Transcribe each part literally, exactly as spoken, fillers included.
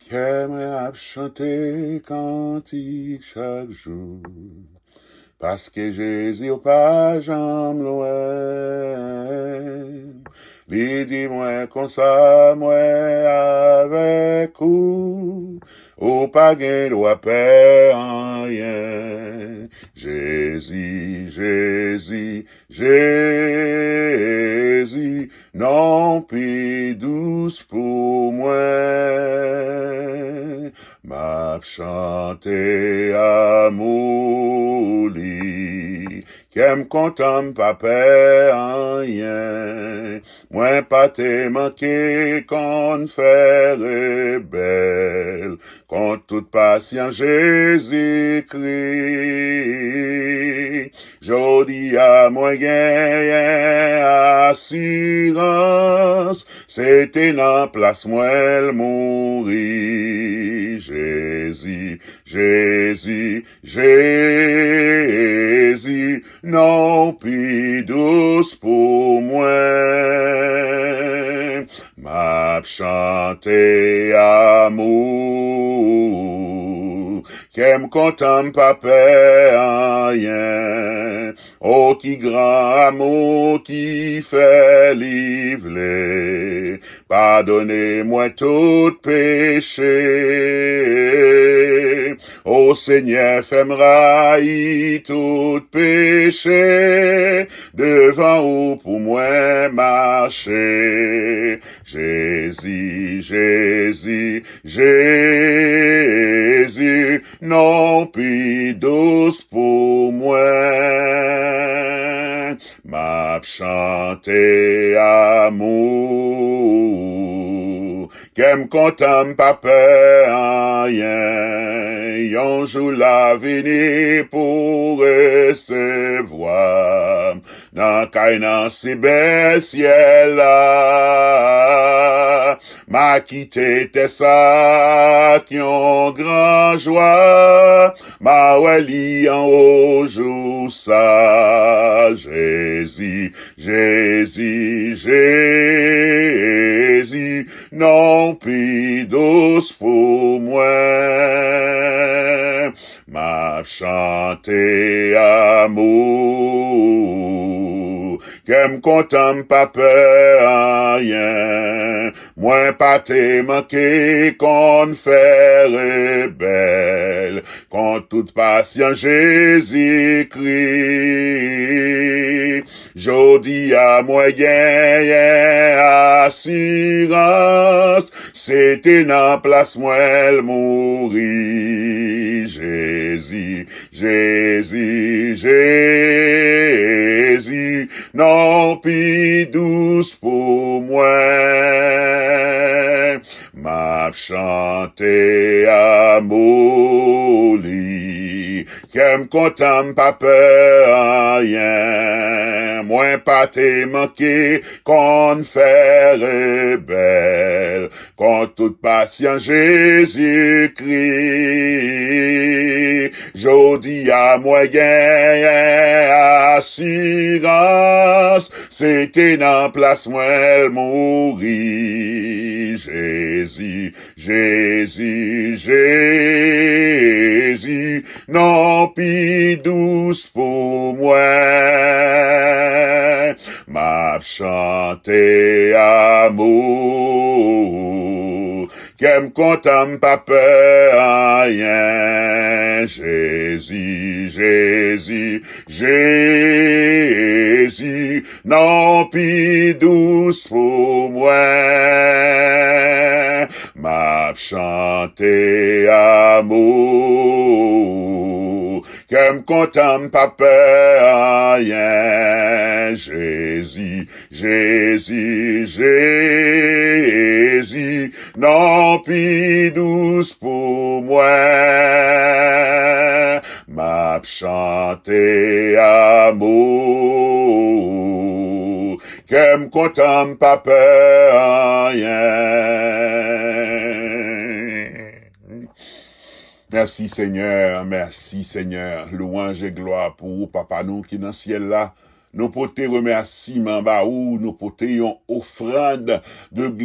Kè mwen ap chante kantik chak jou, paske Jezi w pa janm lwen. Li di mwen konsa, mwen avèk ou, ou pa gen dwa pè anyen. Jezi, Jezi, Jezi, non pi dous pou mwen. M ap chante amou li, kè m kontan, m pa pè anyen. Mwen pa te manke konn fè rebèl kont tout pasyans Jezikri. Jodi a mwen genyen asirans, se te nan plas mwen l mouri. Jezi, Jezi, Jezi, non pi dous pou mwen. M ap chante amou, kè m kontan, m pa pè anyen. O ki gran amou ki fè li vle padone mwen tout peche. O Senyè, fè m rayi tout peche, devan ou pou mwen mache. Jezi, Jezi, Jezi, non pi dous pou mwen. M ap chante amou, kè m kontan, m pa pè anyen. Yon jou l a vini pou resevwa m nan kay nan si bèl syèl la. M a kite tè sa ak yon gran jwa, m a wè li anwo jou sa. Jezi, Jezi, Jezi, non pi dous pou mwen. M ap chante amou, kè m kontan, m pa pè anyen. Mwen pa te manke konn fè rebèl kont tout pasyans Jezikri. Jodi a mwen genyen asirans, se te nan plas mwen l mouri. Jezi, Jezi, Jezi, non pi dous pou mwen. M ap chante amou li, kè m kontan, m pa pè anyen. Mwen pa te manke konn fè rebèl kont tout pasyans Jezikri. Jodi a mwen genyen asirans, se te nan plas mwen l mouri. Jezi, Jezi, Jezi, non pi dous pou mwen. M ap chante amou, kè m kontan, m pa pè anyen. Jezi, Jezi, Jezi, non pi dous pou mwen. M ap chante amou, kè m kontan, m pa pè anyen. Jezi, Jezi, Jezi, non pi dous pou mwen. M ap chante amou, kè m kontan, m pa pè anyen. Mèsi, Senyè, mèsi, Senyè. Lwanj e glwa pou ou, Papa nou ki nan syèl la. Nou pote remèsiman ba ou, nou pote yon ofrann de,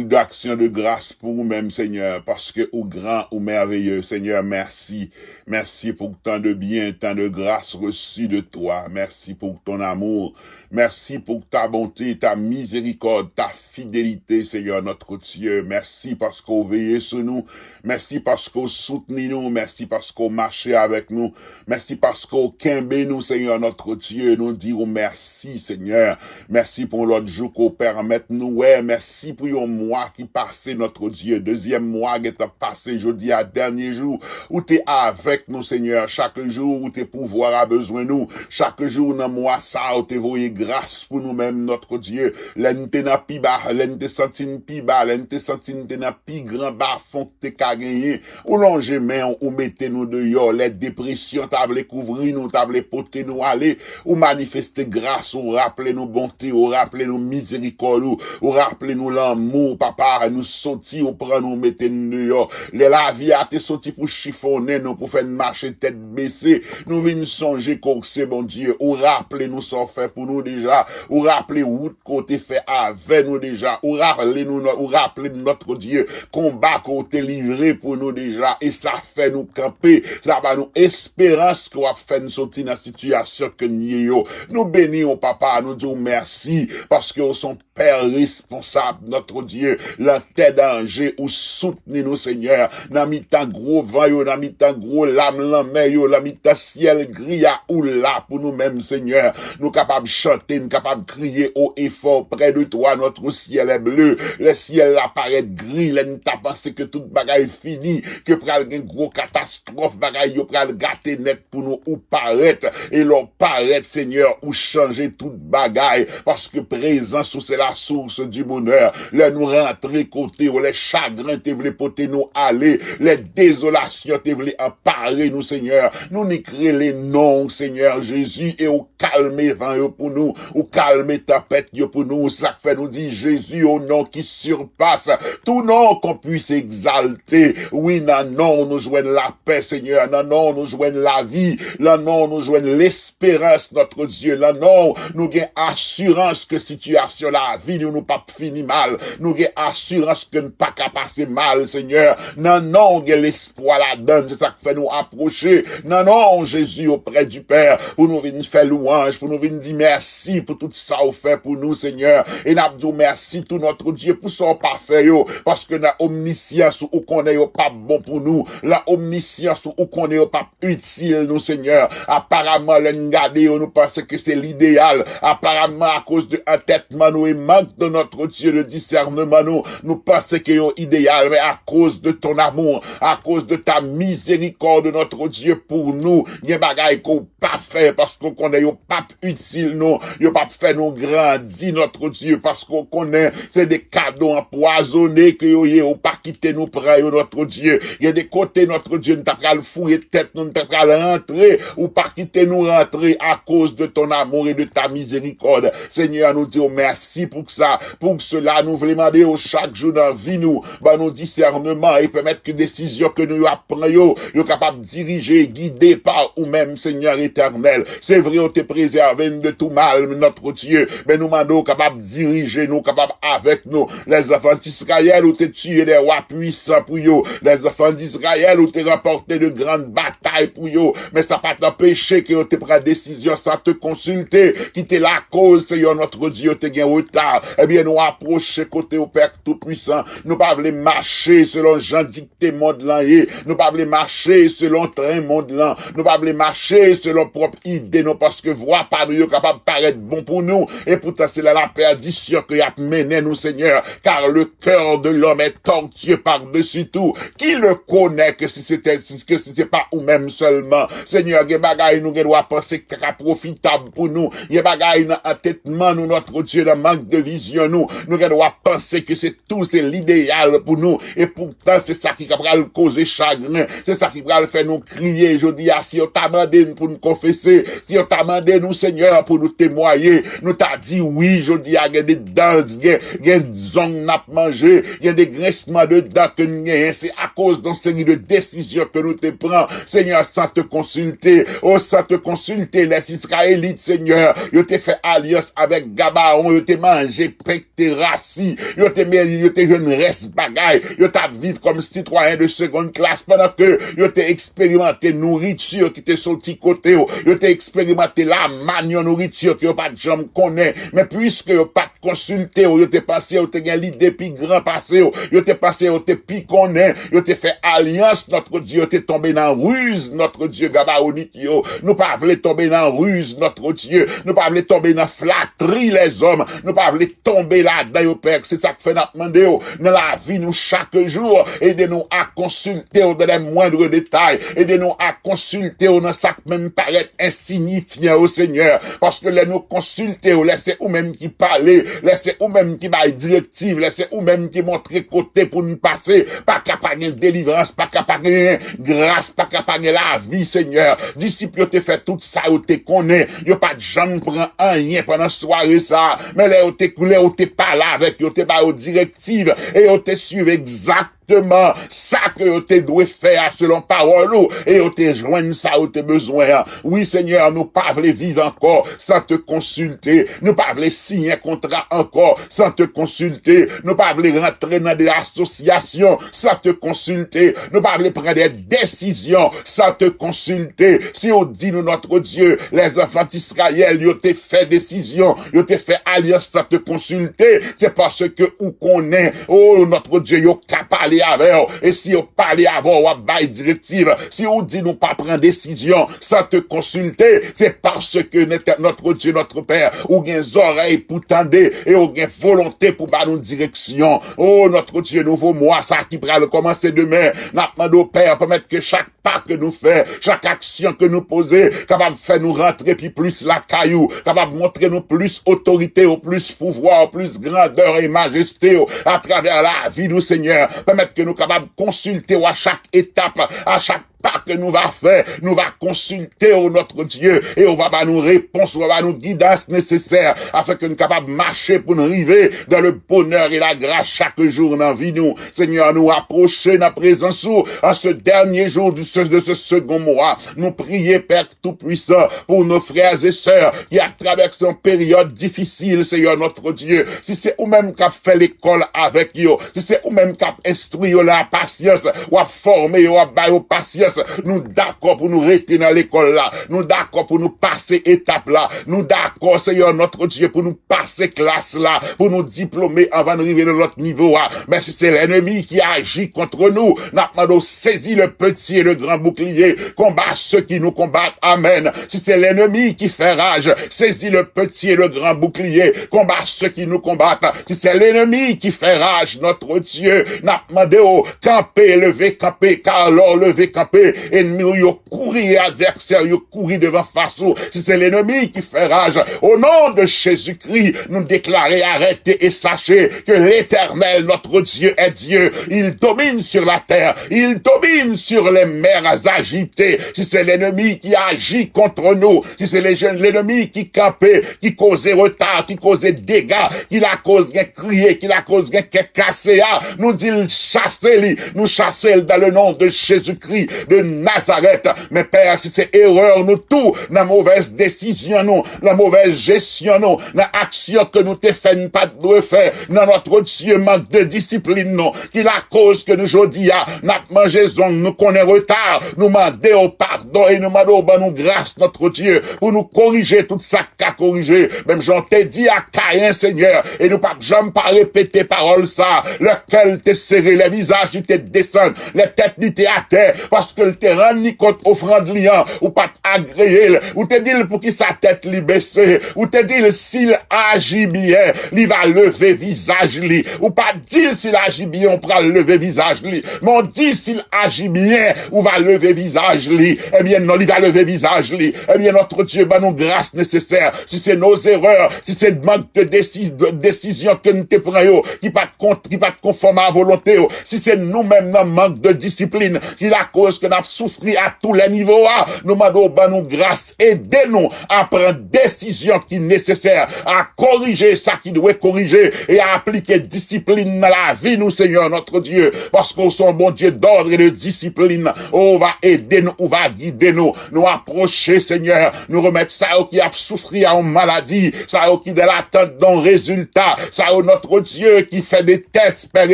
d'aksyon de gras pou ou menm, Senyè, paske ou gran, ou mèveye, Senyè, mèsi. Merci pour tant de bien, tant de grâce reçue de toi. Merci pour ton amour. Merci pour ta bonté, ta miséricorde, ta fidélité, Seigneur notre Dieu. Mèsi paske w veye sou nou. Mèsi paske w soutni nou. Mèsi paske w mache avèk nou. Mèsi paske w kenbe nou, Seigneur notre Dieu. Nou di w mèsi, Seigneur. Mèsi pou yon lòt jou ke w pèmèt nou wè. Mèsi pou yon mwa ki pase, notre Dieu. Dezyèm mwa gentan pase, jodi a dènye jou. Ou te avèk nou, Senyè. Chak jou, ou te pouvwa a bezwen nou. Chak jou nan mwa sa a, ou te voye gras pou nou menm, notre Dieu. Lè n te nan pi ba, lè n te santi n pi ba, lè n te santi n te nan pi gran bafon k te ka genyen. Ou lonje men w, ou mete nou deyò. Lè depresyon ta vle kouvri nou, ta vle pote nou ale, ou manifeste gras, ou raple nou bonte, ou raple nou mizerikòd ou, ou raple nou lanmou, papa, nou soti, ou pran nou, ou mete n deyò. Lè lavi a te soti pou chifonnen nou, pou fè n mache tèt bese, nou vin sonje ke w se Bondye, ou raple nou sa w fè pou nou deja, ou raple wout ke w te fè avè nou deja, ou raple nou, ou raple n, notre Dieu, konba ke w te livre pou nou deja, e sa fè nou kanpe, sa ba nou esperans ke w ap fè n soti nan sitiyasyon ke n ye yo. Nou beni w, papa, nou di w mèsi, paske w se yon pè responsab, notre Dieu, lan tè danje, ou soutni nou, Senyè, nan mitan gwo van yo, nan mitan gwo lam lanmè yo, nan mitan syèl gri a, ou la pou nou menm, Senyè. Nou kapab chante, nou kapab kriye haut et fort, près de toi, notre ciel est bleu. Lè syèl la parèt gri, lè n ta panse ke tout bagay fini, ke pral gen gwo katastwòf, bagay yo pral gate nèt pou nou, ou parèt. E lè w parèt, Senyè, ou chanje tout bagay, paske prezans ou se la source du bonheur. Lè nou rantre kote w, lè chagren te vle pote nou ale, lè dezolasyon te vle anpare nou, Senyè, nou nik rele non w, Senyè Jezi, e w kalme van yo pou nou, ou kalme tanpèt yo pou nou. Sa k fè nou di, Jezi, au nom qui surpasse tout nom, qu'on puisse exalter. Wi, nan non w nou jwenn lapè, Senyè. Nan non w nou jwenn lavi. Nan non w nou jwenn lesperans, notre Dieu. Nan non w nou gen asirans ke sitiyasyon lavi nou, nou p ap fini mal. Nou gen asirans ke n pa ka pase mal, Senyè. Nan non w gen lespwa ladann. Se sa k fè nou apwoche nan non w, Jezi, auprès du Père, pou nou vin fè lwanj, pou nou vin di mèsi pou tout sa w fè pou nou, Senyè. E n ap di w mèsi tou, notre Dieu, pou sa w pa fè yo, paske nan omnisyans ou, ou konnen yo p ap bon pou nou. Nan omnisyans ou, ou konnen yo p ap itil nou, Senyè. Aparaman, lè n gade yo, nou panse ke se lideyal. Aparaman, akoz de antètman nou e mank de, notre Dieu, de disèneman nou, nou panse ke yo ideyal, men akoz de ton amour, à cause de ta miséricorde, notre Dieu, pou nou, gen bagay ke w pa fè, paske w konnen yo p ap itil nou, yo p ap fè nou grandi, notre Dieu, paske w konnen se de kado anpwazonnen ke yo ye, ou pa kite nou pran yo, notre Dieu. Gen de kote, notre Dieu, n ta pral fouye tèt nou, n ta pral rantre, ou pa kite nou rantre à cause de ton amour et de ta miséricorde. Senyè, nou di w mèsi pou sa. Pou sela, nou vle mande w chak jou nan vi nou, ban nou disèneman e pèmèt ke desizyon ke nou ap pran yo, yo kapab dirije, gide pa ou menm, Senyè Etènèl. Se vre, ou te prezève n de tou mal, notre Dieu, men nou mande w kapab dirije nou, kapab avèk nou. Les enfants d'Israël, ou te tiye de wa pwisan pou yo. Les enfants d'Israël, ou te ranpòte de grann batay pou yo. Men sa pa t anpeche ke yo te pran desizyon san te konsilte, ki te lakoz, Senyè notre Dieu, yo te gen reta. Ebyen, nou apwoche kote w, Pè Toupwisan. Nou pa vle mache selon jan dikte mond lan ye. Nou pa vle mache selon tren mond lan. Nou pa vle mache selon pwòp ide nou, paske vwa pa nou yo kapab parèt bon pou nou. E poutan, se la lapèdisyon ke y ap mennen nou, Senyè. Car le cœur de l'homme est tortueux par-dessus tout. Qui le connaît que si c'était, si, que si se pa ou menm sèlman? Senyè, gen bagay nou gen dwa panse k ta ka pwofitab pou nou. Gen bagay nan antètman nou, notre Dieu, nan mank de vizyon nou, nou gen dwa panse ke se tou, se lideyal pou nou. E poutan, se sa ki ka pral koze chagren. Se sa ki pral fè nou kriye jodi a. Si yo ta mande n pou n konfese, si yo ta mande nou, Senyè, pou nou temwaye, nou ta di wi. Jodi a, gen de dans, gen, gen zong n ap manje, gen de grensman de dan ke n genyen. Se akoz de yon seri de desizyon ke nou te pran, Senyè, san te konsilte. O, san te konsilte, les Israélites, Senyè, Yo te fè alyans avèk Gabaon, yo te manje pen k te rasi, yo te meri, yo te jwenn rès bagay, yo t ap viv kòm sitwayen de segonn klas, pandan ke yo te eksperimante nouriti ki te soti kote yo, yo te eksperimante lamàn, yon nouriti ke yo pa t janm konnen. Men piske yo pa t konsilte w, yo te panse yo te gen lide pi gran pase w, yo te panse yo te pi konnen, yo te fè alyans, Notre Dieu, yo te tonbe nan riz, Notre Dieu, Gabaonit yo. Nou pa vle tonbe nan riz, Notre Dieu. Nou pa vle tonbe nan flatri lèzòm. Nou pa vle tonbe ladan yo, Pè. Se sa k fè n ap mande w nan lavi nou chak jou. Ede nou a konsilte w dans les moindres détails. Ede nou a konsilte w nan sa k menm parèt ensinyifyan yo, Senyè. Paske lè nou konsilte w, lè se ou menm ki pale, lè se ou menm ki bay direktiv, lè se ou menm ki montre kote pou n pase, pa ka pa gen delivrans, pa ka pa gen gras, pa ka pa gen lavi, Senyè. Disip yo te fè tout sa yo te konnen. Yo pa t janm pran anyen pandan sware sa a. Men lè yo te, lè yo te pale avèk yo, te ba yo direktiv, e yo te swiv egzakteman sa ke yo te dwe fè a selon pawòl ou, e yo te jwenn sa yo te bezwen an. Wi, Senyè, nou pa vle viv ankò san te konsilte. Nou pa vle siyen kontra ankò san te konsilte. Nou pa vle rantre nan de asosyasyon san te konsilte. Nou pa vle pran de desizyon san te konsilte. Si w di nou, Notre Dieu, les enfants d'Israël, yo te fè desizyon, yo te fè alyans san te konsilte, se paske ou konnen, oh, Notre Dieu, yo ka pale avè w. E si yo pale avè w, w ap bay direktiv. Si ou di nou pa pran desizyon san te konsilte, se paske, Notre Dieu, Notre Père, ou gen zòrèy pou tande e ou gen volonte pou ba nou direksyon. Oh, Notre Dieu, nouvo mwa sa ki pral kòmanse demen, n ap mande w, Pè, pèmèt ke chak pa ke nou fè, chak aksyon ke nou poze, kapab fè nou rantre pi plis lakay ou, kapab montre nou plis otorite ou, plis pouvwa ou, plis grandè e majeste ou, atravè lavi nou, Senyè. Pèmèt ke nou kapab konsilte w a chak etap, a chak pa ke nou va fè, nou va konsilte w, Notre Dieu, e w va ba nou repons, w va ba nou gidans nesesè, afin ke nou kapab mache pou nou rive dans le bonheur et la grâce chaque jour nan vi nou. Senyè, nou apwoche nan prezans ou an se dènye jou du se-, de se segon mwa. Nou priye, Pè Toupwisan, pou nos frères et sœurs ki ap travèse yon peryòd difisil, Senyè, Notre Dieu. Si se ou menm k ap fè lekòl avèk yo, si se ou menm k ap enstwi yo nan pasyans, w ap fòme yo, w ap ba yo pasyans, nou dakò pou nou rete nan lekòl la. Nou dakò pou nou pase etap la. Nou dakò, Senyè, Notre Dieu, pou nou pase klas la, pou nou diplome anvan n rive nan lòt nivo a. Men si se lènmi ki aji kont nou, n ap mande w, saisis le petit et le grand bouclier, combat ceux qui nous combattent. Amèn. Si se lènmi ki fè raj, saisis le petit et le grand bouclier, combat ceux qui nous combattent. Si se lènmi ki fè raj, Notre Dieu, n ap mande w, kanpe, leve kanpe, car l'heure leve kanpe, ènmi w yo kouri, advèsè yo kouri devan fas ou. Si se lènmi ki fè raj, au nom de Jésus-Christ, nou deklare, arrêtez et sachez que l'Éternel, notre Dieu, est Dieu. Il domine sur la terre, il domine sur les mers agitées. Si se lènmi ki aji kont nou, si se lènmi ki kanpe, ki koze reta, ki koze dega, ki lakoz gen kriye, ki lakoz gen kè kase a, nou di l chase li, nou chase l dans le nom de Jésus-Christ de Nazareth. Men Pè, si se erè nou tou, nan movèz desizyon nou, nan movèz jesyon nou, nan aksyon ke nou te fè n pa t dwe fè, nan, Notre Dieu, mank de disiplin nou, ki lakoz ke nou jodi a, n ap manje zong, nou konnen reta, nou mande w padon e nou mande w ban nou gras, Notre Dieu, pou nou korije tout sa k ka korije. Menm jan w te di a Kayen, Senyè, e nou p ap janm pa repete pawòl sa, le kè l te sere, lè vizaj li te desann, lè tèt li te atè, paske l te rann li kont ofrann li an, ou pa t agreye l. Ou te di l poukisa tèt li bese. Ou te di l si l aji byen, li va leve vizaj li. Ou pa di l si l aji byen, ou pral leve vizaj li. Men w di si l aji byen, ou va leve vizaj li. Ebyen non, li va leve vizaj li. Ebyen, Notre Dieu, ban nou gras nesesè. Si se nos erreurs, si se mank de desi-, de desizyon ke n te pran yo, ki pa t kont-, ki pa t konfòm a volonte w, si se nou menm nan mank de disiplin, ki lakoz ke k ap soufri a tou lè nivo a. Nou mande w ban nou gras, ede nou a pran desizyon ki nesesè, a korije sa ki dwe korije e a aplike disiplin nan lavi nou, Senyè, notre Dieu, paske w se yon Bondye d'ordre et de discipline. O, ou va ede nou, ou va gide nou. Nou apwoche, Senyè, nou remèt sa yo ki ap soufri a yon maladi, sa yo ki dans l'attente d'un résultat, sa yo, notre Dieu, ki fè de tès, Pè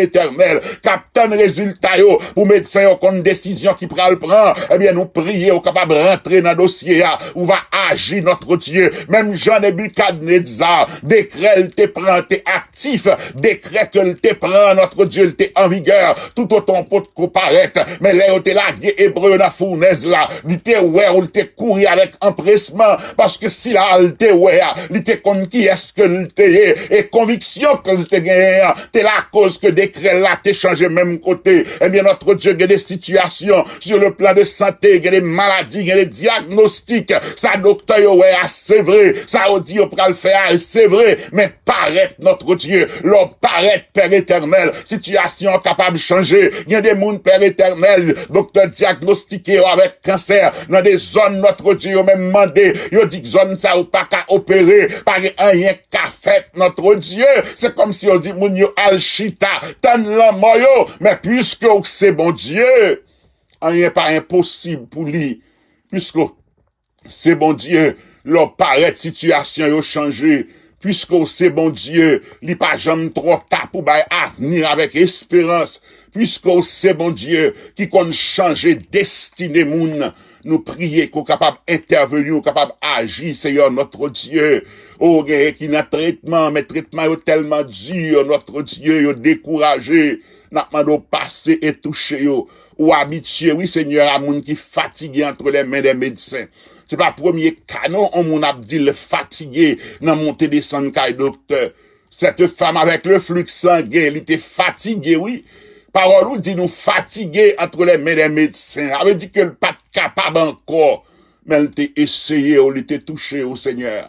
Etènèl, k ap tann rezilta yo pou medsen yo konn desizyon ki pral pran. Ebyen, nou priye ou kapab rantre nan dosye a, ou va aji, notre Dieu. Menm jan Nebikadneza, dekrè l te pran te aktif, dekrè ke l te pran, notre Dieu, l te an vigè, toutotan w potko parèt. Men lè yo te lage Ebre yo nan founèz la, li te wè ou, li te kouri avèk anpresman, paske sila a l te wè a, li te konn kiyès ke l te ye, e konviksyon ke l te genyen an te lakoz ke dekrè la te chanje menm kote. Ebyen, notre Dieu, gen de sitiyasyon sur le plan de santé, gen de maladi, gen de dyagnostik. Sa doktè yo wè a, se vre. Sa yo di yo pral fè a, se vre. Men parèt, notre Dieu, lè w parèt, Pè Etènèl, sitiyasyon an kapab chanje. Gen de moun, Pè Etènèl, doktè dyagnostike yo avèk kansè nan de zòn, notre Dieu, yo menm mande, yo di zòn sa yo pa ka opere, pa gen anyen k ka fèt, notre Dieu. Se kòmsi yo di moun yo al chita, tann lanmò yo. Men piske w se Bondye, anyen pa enposib pou li. Piske w se Bondye, lè w parèt, sitiyasyon yo chanje. Piske w se Bondye, li pa janm twò ta pou bay avni avèk esperans. Piske w se Bondye ki konn chanje destine moun, nou priye ke w kapab entèveni, w kapab aji, Seyè, notre Dieu. O, genyen ki nan tretman, men tretman yo tèlman di, notre Dieu, yo dekouraje. N ap mande w pase e touche yo. Ou abitye, wi, Senyè, a moun ki fatige entre les mains des médecins. Se pa premye ka, non, on moun ap di l fatige nan monte desann kay doktè. Cette femme avec le flux sanguin, li te fatige, wi. Pawòl ou di nou fatige entre les mains des médecins. Sa vle di ke l pa t kapab ankò. Men l te eseye w, li te touche w, Senyè.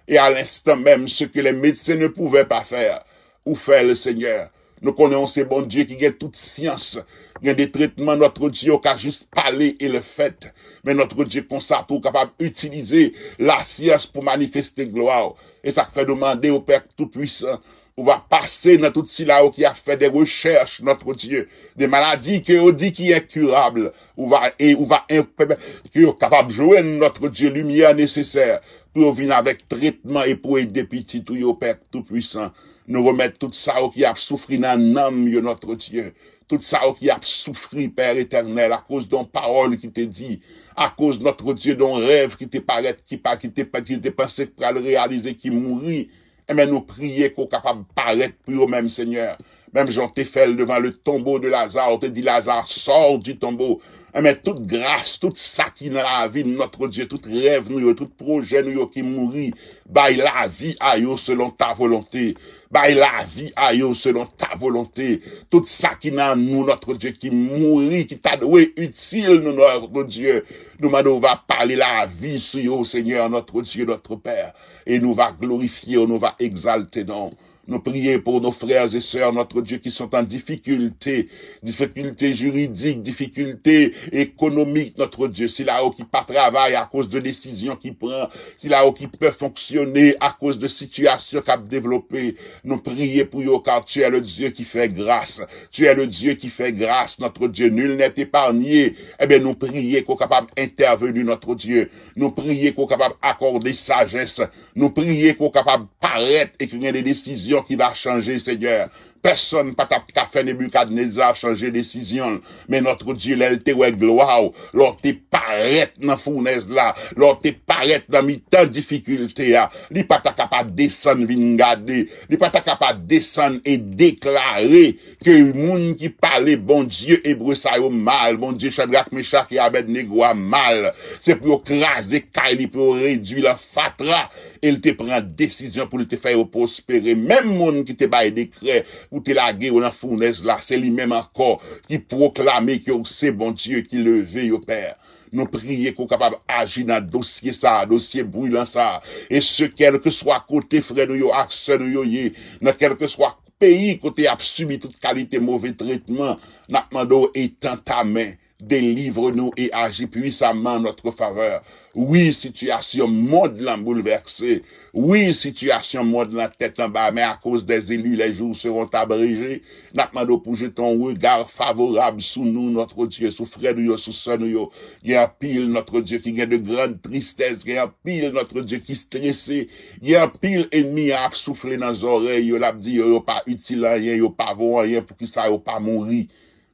Et à l'instant même, ce que les médecins ne pouvaient pas faire, ou fè l, Senyè. Nou konnen w se Bondye ki gen tout syans. Gen de tretman, notre Dieu, ou ka jis pale e l fèt. Men, notre Dieu, konsa tou, ou kapab itilize lasyans pou manifeste glwa w. E sa k fè nou mande w, Pè Toupwisan, ou va pase nan tout sila yo ki ap fè de rechèch, notre Dieu, de maladi ke yo di ki enkirab. Ou va, e ou va en-, pèmèt ke yo kapab jwenn, notre Dieu, limyè nesesè pou yo vin avèk tretman e pou ede pitit ou yo, Pè Toupwisan. Nou remèt tout sa yo ki ap soufri nan nanm yo, notre Dieu. Tout sa yo ki ap soufri, Pè Etènèl, akoz de yon pawòl ki te di, akoz, notre Dieu, de yon rèv ki te parèt, ki pa, ki te, ki te panse k pral reyalize, ki mouri. Enben, nou priye ke w kapab parèt pou yo menm, Senyè. Menm jan w te fè l devan le tombeau de Lazare, w te di, Lazare, sors du tombeau. Enben, tout gras, tout sa ki nan lavi n, notre Dieu, tout rèv nou yo, tout pwojè nou yo ki mouri, bay lavi a yo selon ta volonte. Bay lavi a yo selon ta volonte. Tout sa ki nan nou, notre Dieu, ki mouri, ki ta dwe itil nou, notre Dieu, nou mande w va pale lavi sou yo, Senyè, notre Dieu, notre Père. E nou va glorifye w, nou va egzalte non w. Nou priye pou nos frères et sœurs, notre Dieu, qui sont en difficulté, difikilte jiridik, difikilte ekonomik, notre Dieu. Sila yo ki pa travay akoz de desizyon ki pran, sila yo ki pè fonksyone akoz de sitiyasyon k ap devlope. Nou priye pou yo, car tu es le Dieu qui fait grâce. Tu es le Dieu qui fait grâce, notre Dieu. Nul n'est épargné. Ebyen, nou priye ke w kapab entèveni, notre Dieu. Nou priye ke w kapab akòde sajès. Nou priye ke w kapab parèt e ke gen de desizyon ki va chanje, Senyè. Pèsonn pa t ap ka fè Nebikadneza chanje desizyon l. Men, notre Dieu, lè l te wè glwa w, lè w te parèt nan founèz la, lè w te parèt nan mitan difikilte a, li pa ta ka pa desann vin gade. Li pa ta ka pa desann e deklare ke moun ki pale Bondye ebre sa yo mal, Bondye Chadrak, Mechak e Abèdnego a mal. Se pou yo kraze kay li, pou yo redwi l an fatra. E l te pran desizyon pou l te fè yo pwospere. Menm moun ki te bay dekrè pou te lage yo nan founèz la, se li menm ankò ki pwoklame ke w se Bondye ki leve yo, Pè. Nou priye ke w kapab aji nan dosye sa a, dosye brilan sa a. E se kèlkeswa kote frè nou yo ak sè nou yo ye, nan kèlkeswa peyi kote y ap sibi tout kalite move tretman, n ap mande w etan ta men. Délivre-nous et agis puissamment en notre faveur. Wi, sitiyasyon mond lan boulvèse. Wi, sitiyasyon mond lan tèt anba, mais à cause des élus, les jours seront abrégés. N ap mande w pou jete yon rega favorab sou nou, notre Dieu, sou frè nou yo, sou sè nou yo. Gen anpil, notre Dieu, ki gen de grann tristès. Gen anpil, notre Dieu, ki strese. Gen anpil, ènmi an ap soufle nan zòrèy yo, l ap di yo, yo pa itil anyen, yo pa vo anyen, poukisa yo pa mouri?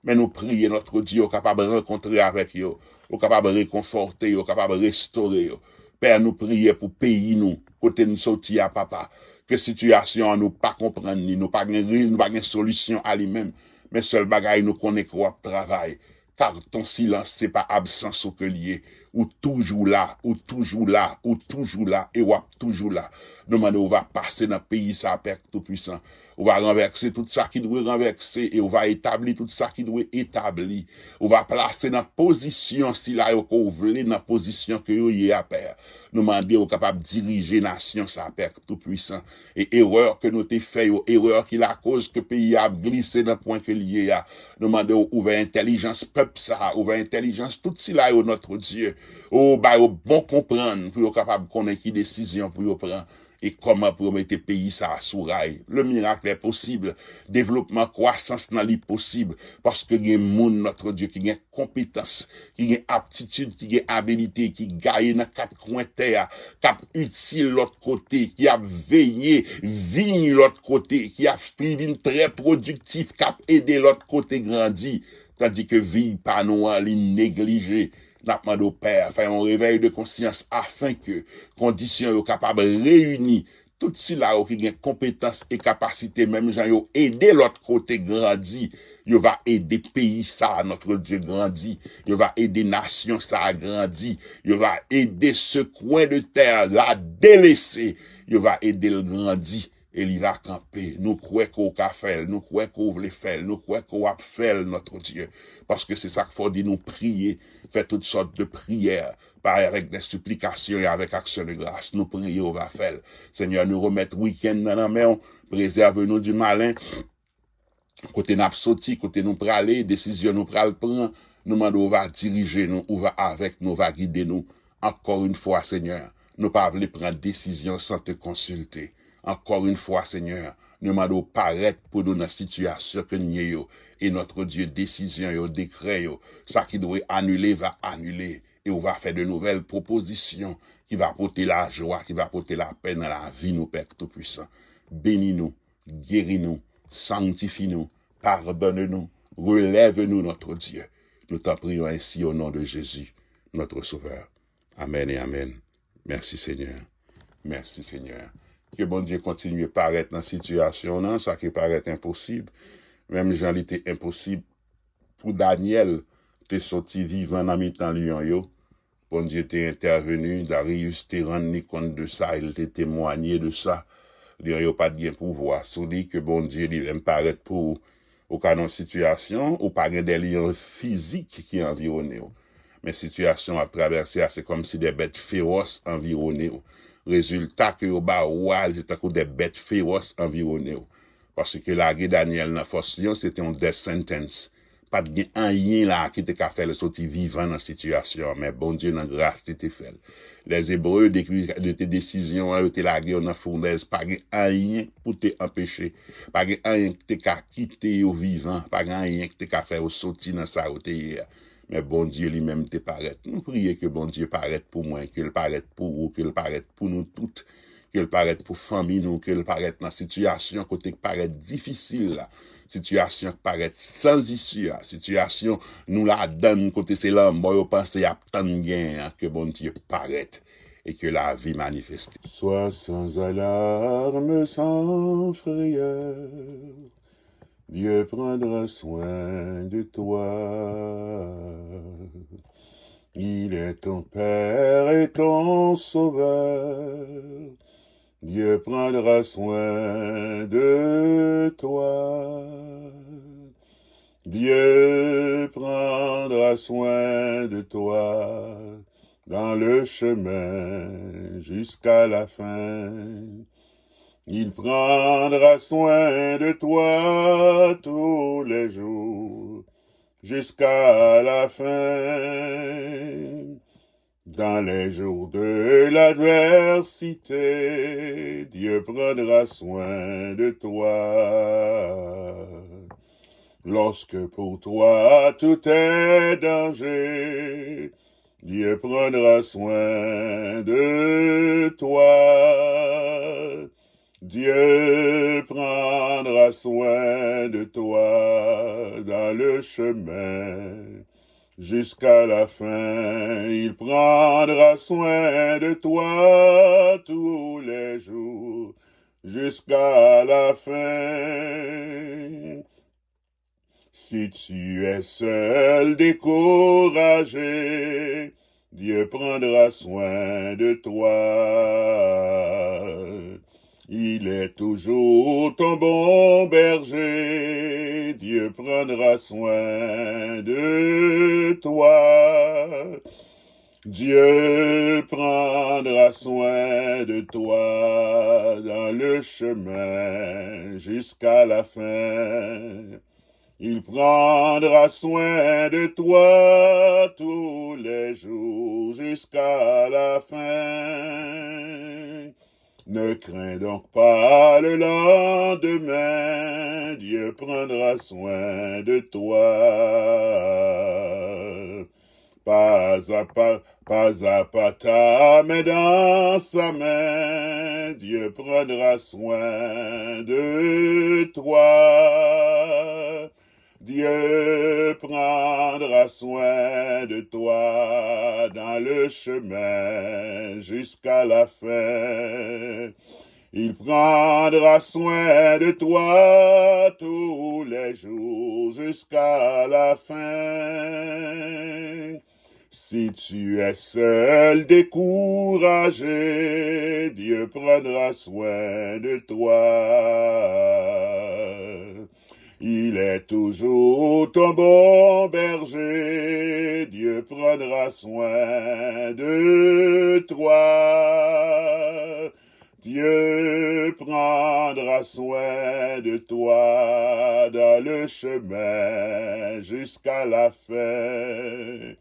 Men nou priye, notre Dieu, ou kapab rankontre avèk yo, ou kapab rekonfòte yo, ou kapab restore yo. Pè, nou priye pou peyi nou, kote n soti a, papa. Ke sitiyasyon an nou pa konprann li, nou pa gen, nou pa gen solisyon a li menm. Men sèl bagay nou konnen ke w ap travay. Kar ton silans, se pa absans ou ke l ye. Ou toujou la, ou toujou la, ou toujou la, e w ap toujou la. Nou mande w va pase nan peyi sa, Pè Toupwisan. Ou va ranvèse tout sa ki dwe ranvèse, e ou va etabli tout sa ki dwe etabli. Ou va plase nan pozisyon sila yo ke w vle, nan pozisyon ke yo ye a, Pè. Nou mande w kapab dirije nasyon sa, Pè Toupwisan. E erè ke nou te fè yo, erè ki lakoz ke peyi a ap glise nan pwen ke l ye a. Nou mande w ouvè entèlijans pèp sa, ouvè entèlijans tout sila yo, notre Dieu. O, ba yo bon konprann pou yo kapab konnen ki desizyon pou yo pran e kòman pou yo mete peyi sa a sou ray. Le miracle est possible. Devlopman, kwasans nan li posib. Paske gen moun, notre Dieu, ki gen konpetans, ki gen aptitid, ki gen abilite, ki gaye nan kat kwen tè a, k ap itil lòt kote, ki ap veye viy lòt kote, ki ap vin trè pwodiktif, k ap ede lòt kote grandi. Tandike viy pa nou an, li neglije. N ap mande w, Pè, fè yon revèy de konsyans afen ke kondisyon yo kapab reyini. Tout sila yo ki gen konpetans e kapasite, menm jan yo ede lòt kote grandi, yo va ede peyi sa a, notre Dieu, grandi. Yo va ede nasyon sa a grandi. Yo va ede ce coin de terre là délaissé. Yo va ede l grandi. E li va kanpe. Nou kwè ke w ka fè l. Nou kwè ke w vle fè l. Nou kwè ke w ap fè l, notre Dieu. Paske se sa k fè w di nou priye. Fè tout sòt de priyè. Pare avec des supplications et avec action de grâce. Nou priye, ou va fè l. Senyè, nou remèt wikenn nan nan men w. Prezève nou du malin. Kote n ap soti, kote nou prale, desizyon nou pral pran, nou mande ou va dirije nou, ou va avèk nou, ou va gide nou. Encore une fois, Senyè, nou pa vle pran desizyon san te konsilte. Encore une fois, Senyè, nou mande ou parèt pou nou nan sitiyasyon ke n ye yo. E notre Dieu, desizyon yo, dekrè yo, sa ki dwe anile va anile. E ou va fè de nouvèl pwopozisyon ki va pote lajwa, ki va pote lapè nan lavi nou, Pè Toupwisan. Beni nou, geri nou, sanktifye nou, padone nou, relève nou, notre Dieu. Nou t'en prions ainsi au nom de Jésus, notre Sauveur. Amèn e amèn. Mèsi, Senyè. Mèsi, Senyè. Ke Bondye kontinye parèt nan sitiyasyon w nan, sa ki parèt enposib. Menm jan li te enposib pou Danyèl te soti vivan nan mitan lyon yo, Bondye te entèveni, Dariyis te rann li kont de sa, e l te temwanye de sa. Lyon yo pa t gen pouvwa sou li, ke Bondye li menm parèt pou ou. Ou ka nan yon sitiyasyon, ou pa gen de lyon fizik ki anviwone w. Men sitiyasyon w ap travèse a, se kòmsi de bèt fewòs anviwone w. Rezilta ke yo ba ou a, se tankou de bèt fewòs anviwone w. Paske lage Danyèl nan fòs lyon, se te yon death sentence. Pa t gen anyen la ki te ka fè l soti vivan nan sitiyasyon an, men Bondye nan gras li te fè l. Lèzebre dekri de te desizyon an, yo te lage yo nan founèz, pa gen anyen pou te anpeche, pa gen anyen ki te ka kite yo vivan, pa gen anyen ki te ka fè yo soti nan sa yo te ye a. Men Bondye li menm te parèt. Nou priye ke Bondye parèt pou mwen, ke l parèt pou ou, ke l parèt pou nou tout. Ke l parèt pou fanmi nou, ke l parèt nan sitiyasyon kote k parèt difisil la, sitiyasyon k parèt san isi a, sitiyasyon nou ladann kote se lanmò yo panse y ap tann genyen an, ke Bondye parèt e ke lavi manifeste. Sois sans alarme, sans frayeur, Dieu prendra soin de toi. Il est ton Père et ton Sauveur. Dieu prendra soin de toi. Dieu prendra soin de toi dans le chemin jusqu'à la fin. Il prendra soin de toi tous les jours. jusqu'à la fin. Dans les jours de l'adversité, Dieu prendra soin de toi. Lorsque pour toi tout est danger, Dieu prendra soin de toi. Dieu prendra soin de toi dans le chemin. Jusqu'à la fin, il prendra soin de toi tous les jours, jusqu'à la fin. Si tu es seul, découragé, Dieu prendra soin de toi. Il est toujours ton bon berger, Dieu prendra soin de toi. Dieu prendra soin de toi dans le chemin jusqu'à la fin. Il prendra soin de toi tous les jours jusqu'à la fin. Ne crains donc pas le lendemain, Dieu prendra soin de toi. Pas à pas, pas à pas, ta main dans sa main, Dieu prendra soin de toi. Dieu prendra soin de toi dans le chemin jusqu'à la fin. Il prendra soin de toi tous les jours jusqu'à la fin. Si tu es seul, découragé, Dieu prendra soin de toi. Il est toujours ton bon berger, Dieu prendra soin de toi. Dieu prendra soin de toi dans le chemin jusqu'à la fin.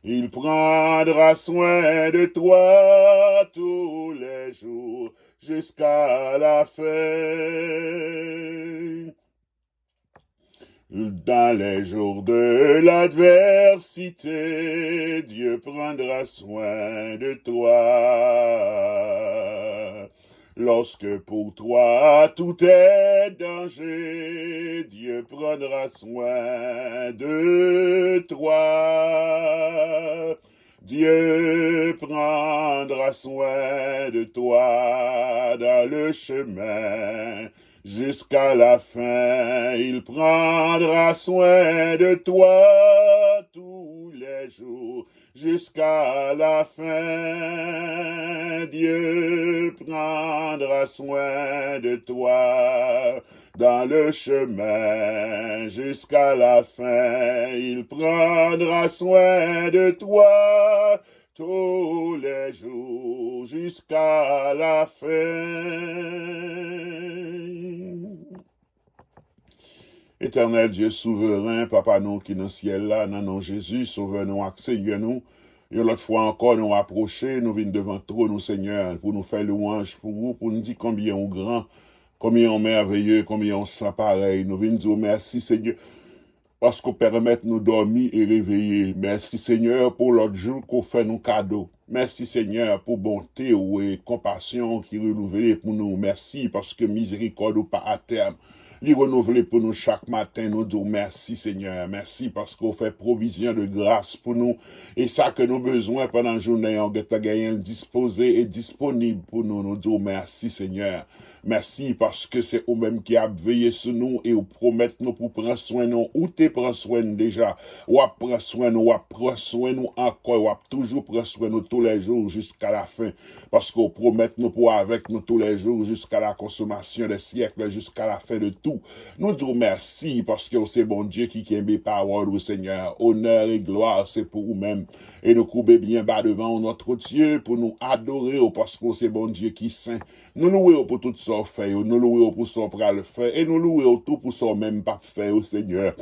Il prendra soin de toi tous les jours jusqu'à la fin. Dans les jours de l'adversité, Dieu prendra soin de toi. Lorsque pour toi tout est danger, Dieu prendra soin de toi. Dieu prendra soin de toi dans le chemin jusqu'à la fin. Il prendra soin de toi tous les jours jusqu'à la fin. Dieu prendra soin de toi dans le chemin jusqu'à la fin. Il prendra soin de toi tous les jours jusqu'à la fin. Etènèl Dye souveren, Papa nou ki nan syèl la, nan non Jezi, Sovè nou ak Senyè nou, yon lòt fwa ankò, nou apwoche, nou vin devan twòn ou, Senyè, pou nou fè lwanj pou ou, pou nou di konbyen ou gran, konbyen ou mèveye, konbyen ou san parèy. Nou vin di w mèsi, Senyè, paske w pèmèt nou dòmi e reveye. Mèsi, Senyè, pou lòt jou ke w fè nou kado. Mèsi, Senyè, pou bonte w e konpasyon w ki renouvle pou nou. Mèsi paske mizerikòd ou pa atèm. Li renouvle pou nou chak maten. Nou di w mèsi, Senyè. Mèsi paske w fè pwovizyon de gras pou nou. E sa ke nou bezwen pandan jounen an, w gentan genyen l dispoze e disponib pou nou. Nou di w mèsi, Senyè. Mèsi paske se ou menm ki ap veye sou nou e ou pwomèt nou pou pran swen nou. Ou te pran swen n deja. W ap pran swen nou, w ap pran swen nou ankò, w ap toujou pran swen nou toulèjou jiska lafen. Paske w pwomèt nou pou w avèk nou toulèjou jiska la konsomasyon dè syèk, jiska lafen de tou. Nou di w mèsi paske w se Bondye ki kenbe pawòl ou, Senyè. Onè e glwa se pou ou menm. E nou koube byen ba devan w, notre Dieu, pou nou adore w, paske w se Bondye ki sen. Nou louwe w pou tout sa w fè yo, nou louwe w pou sa w pral fè, e nou louwe w tou pou sa w menm p ap fè yo, Senyè.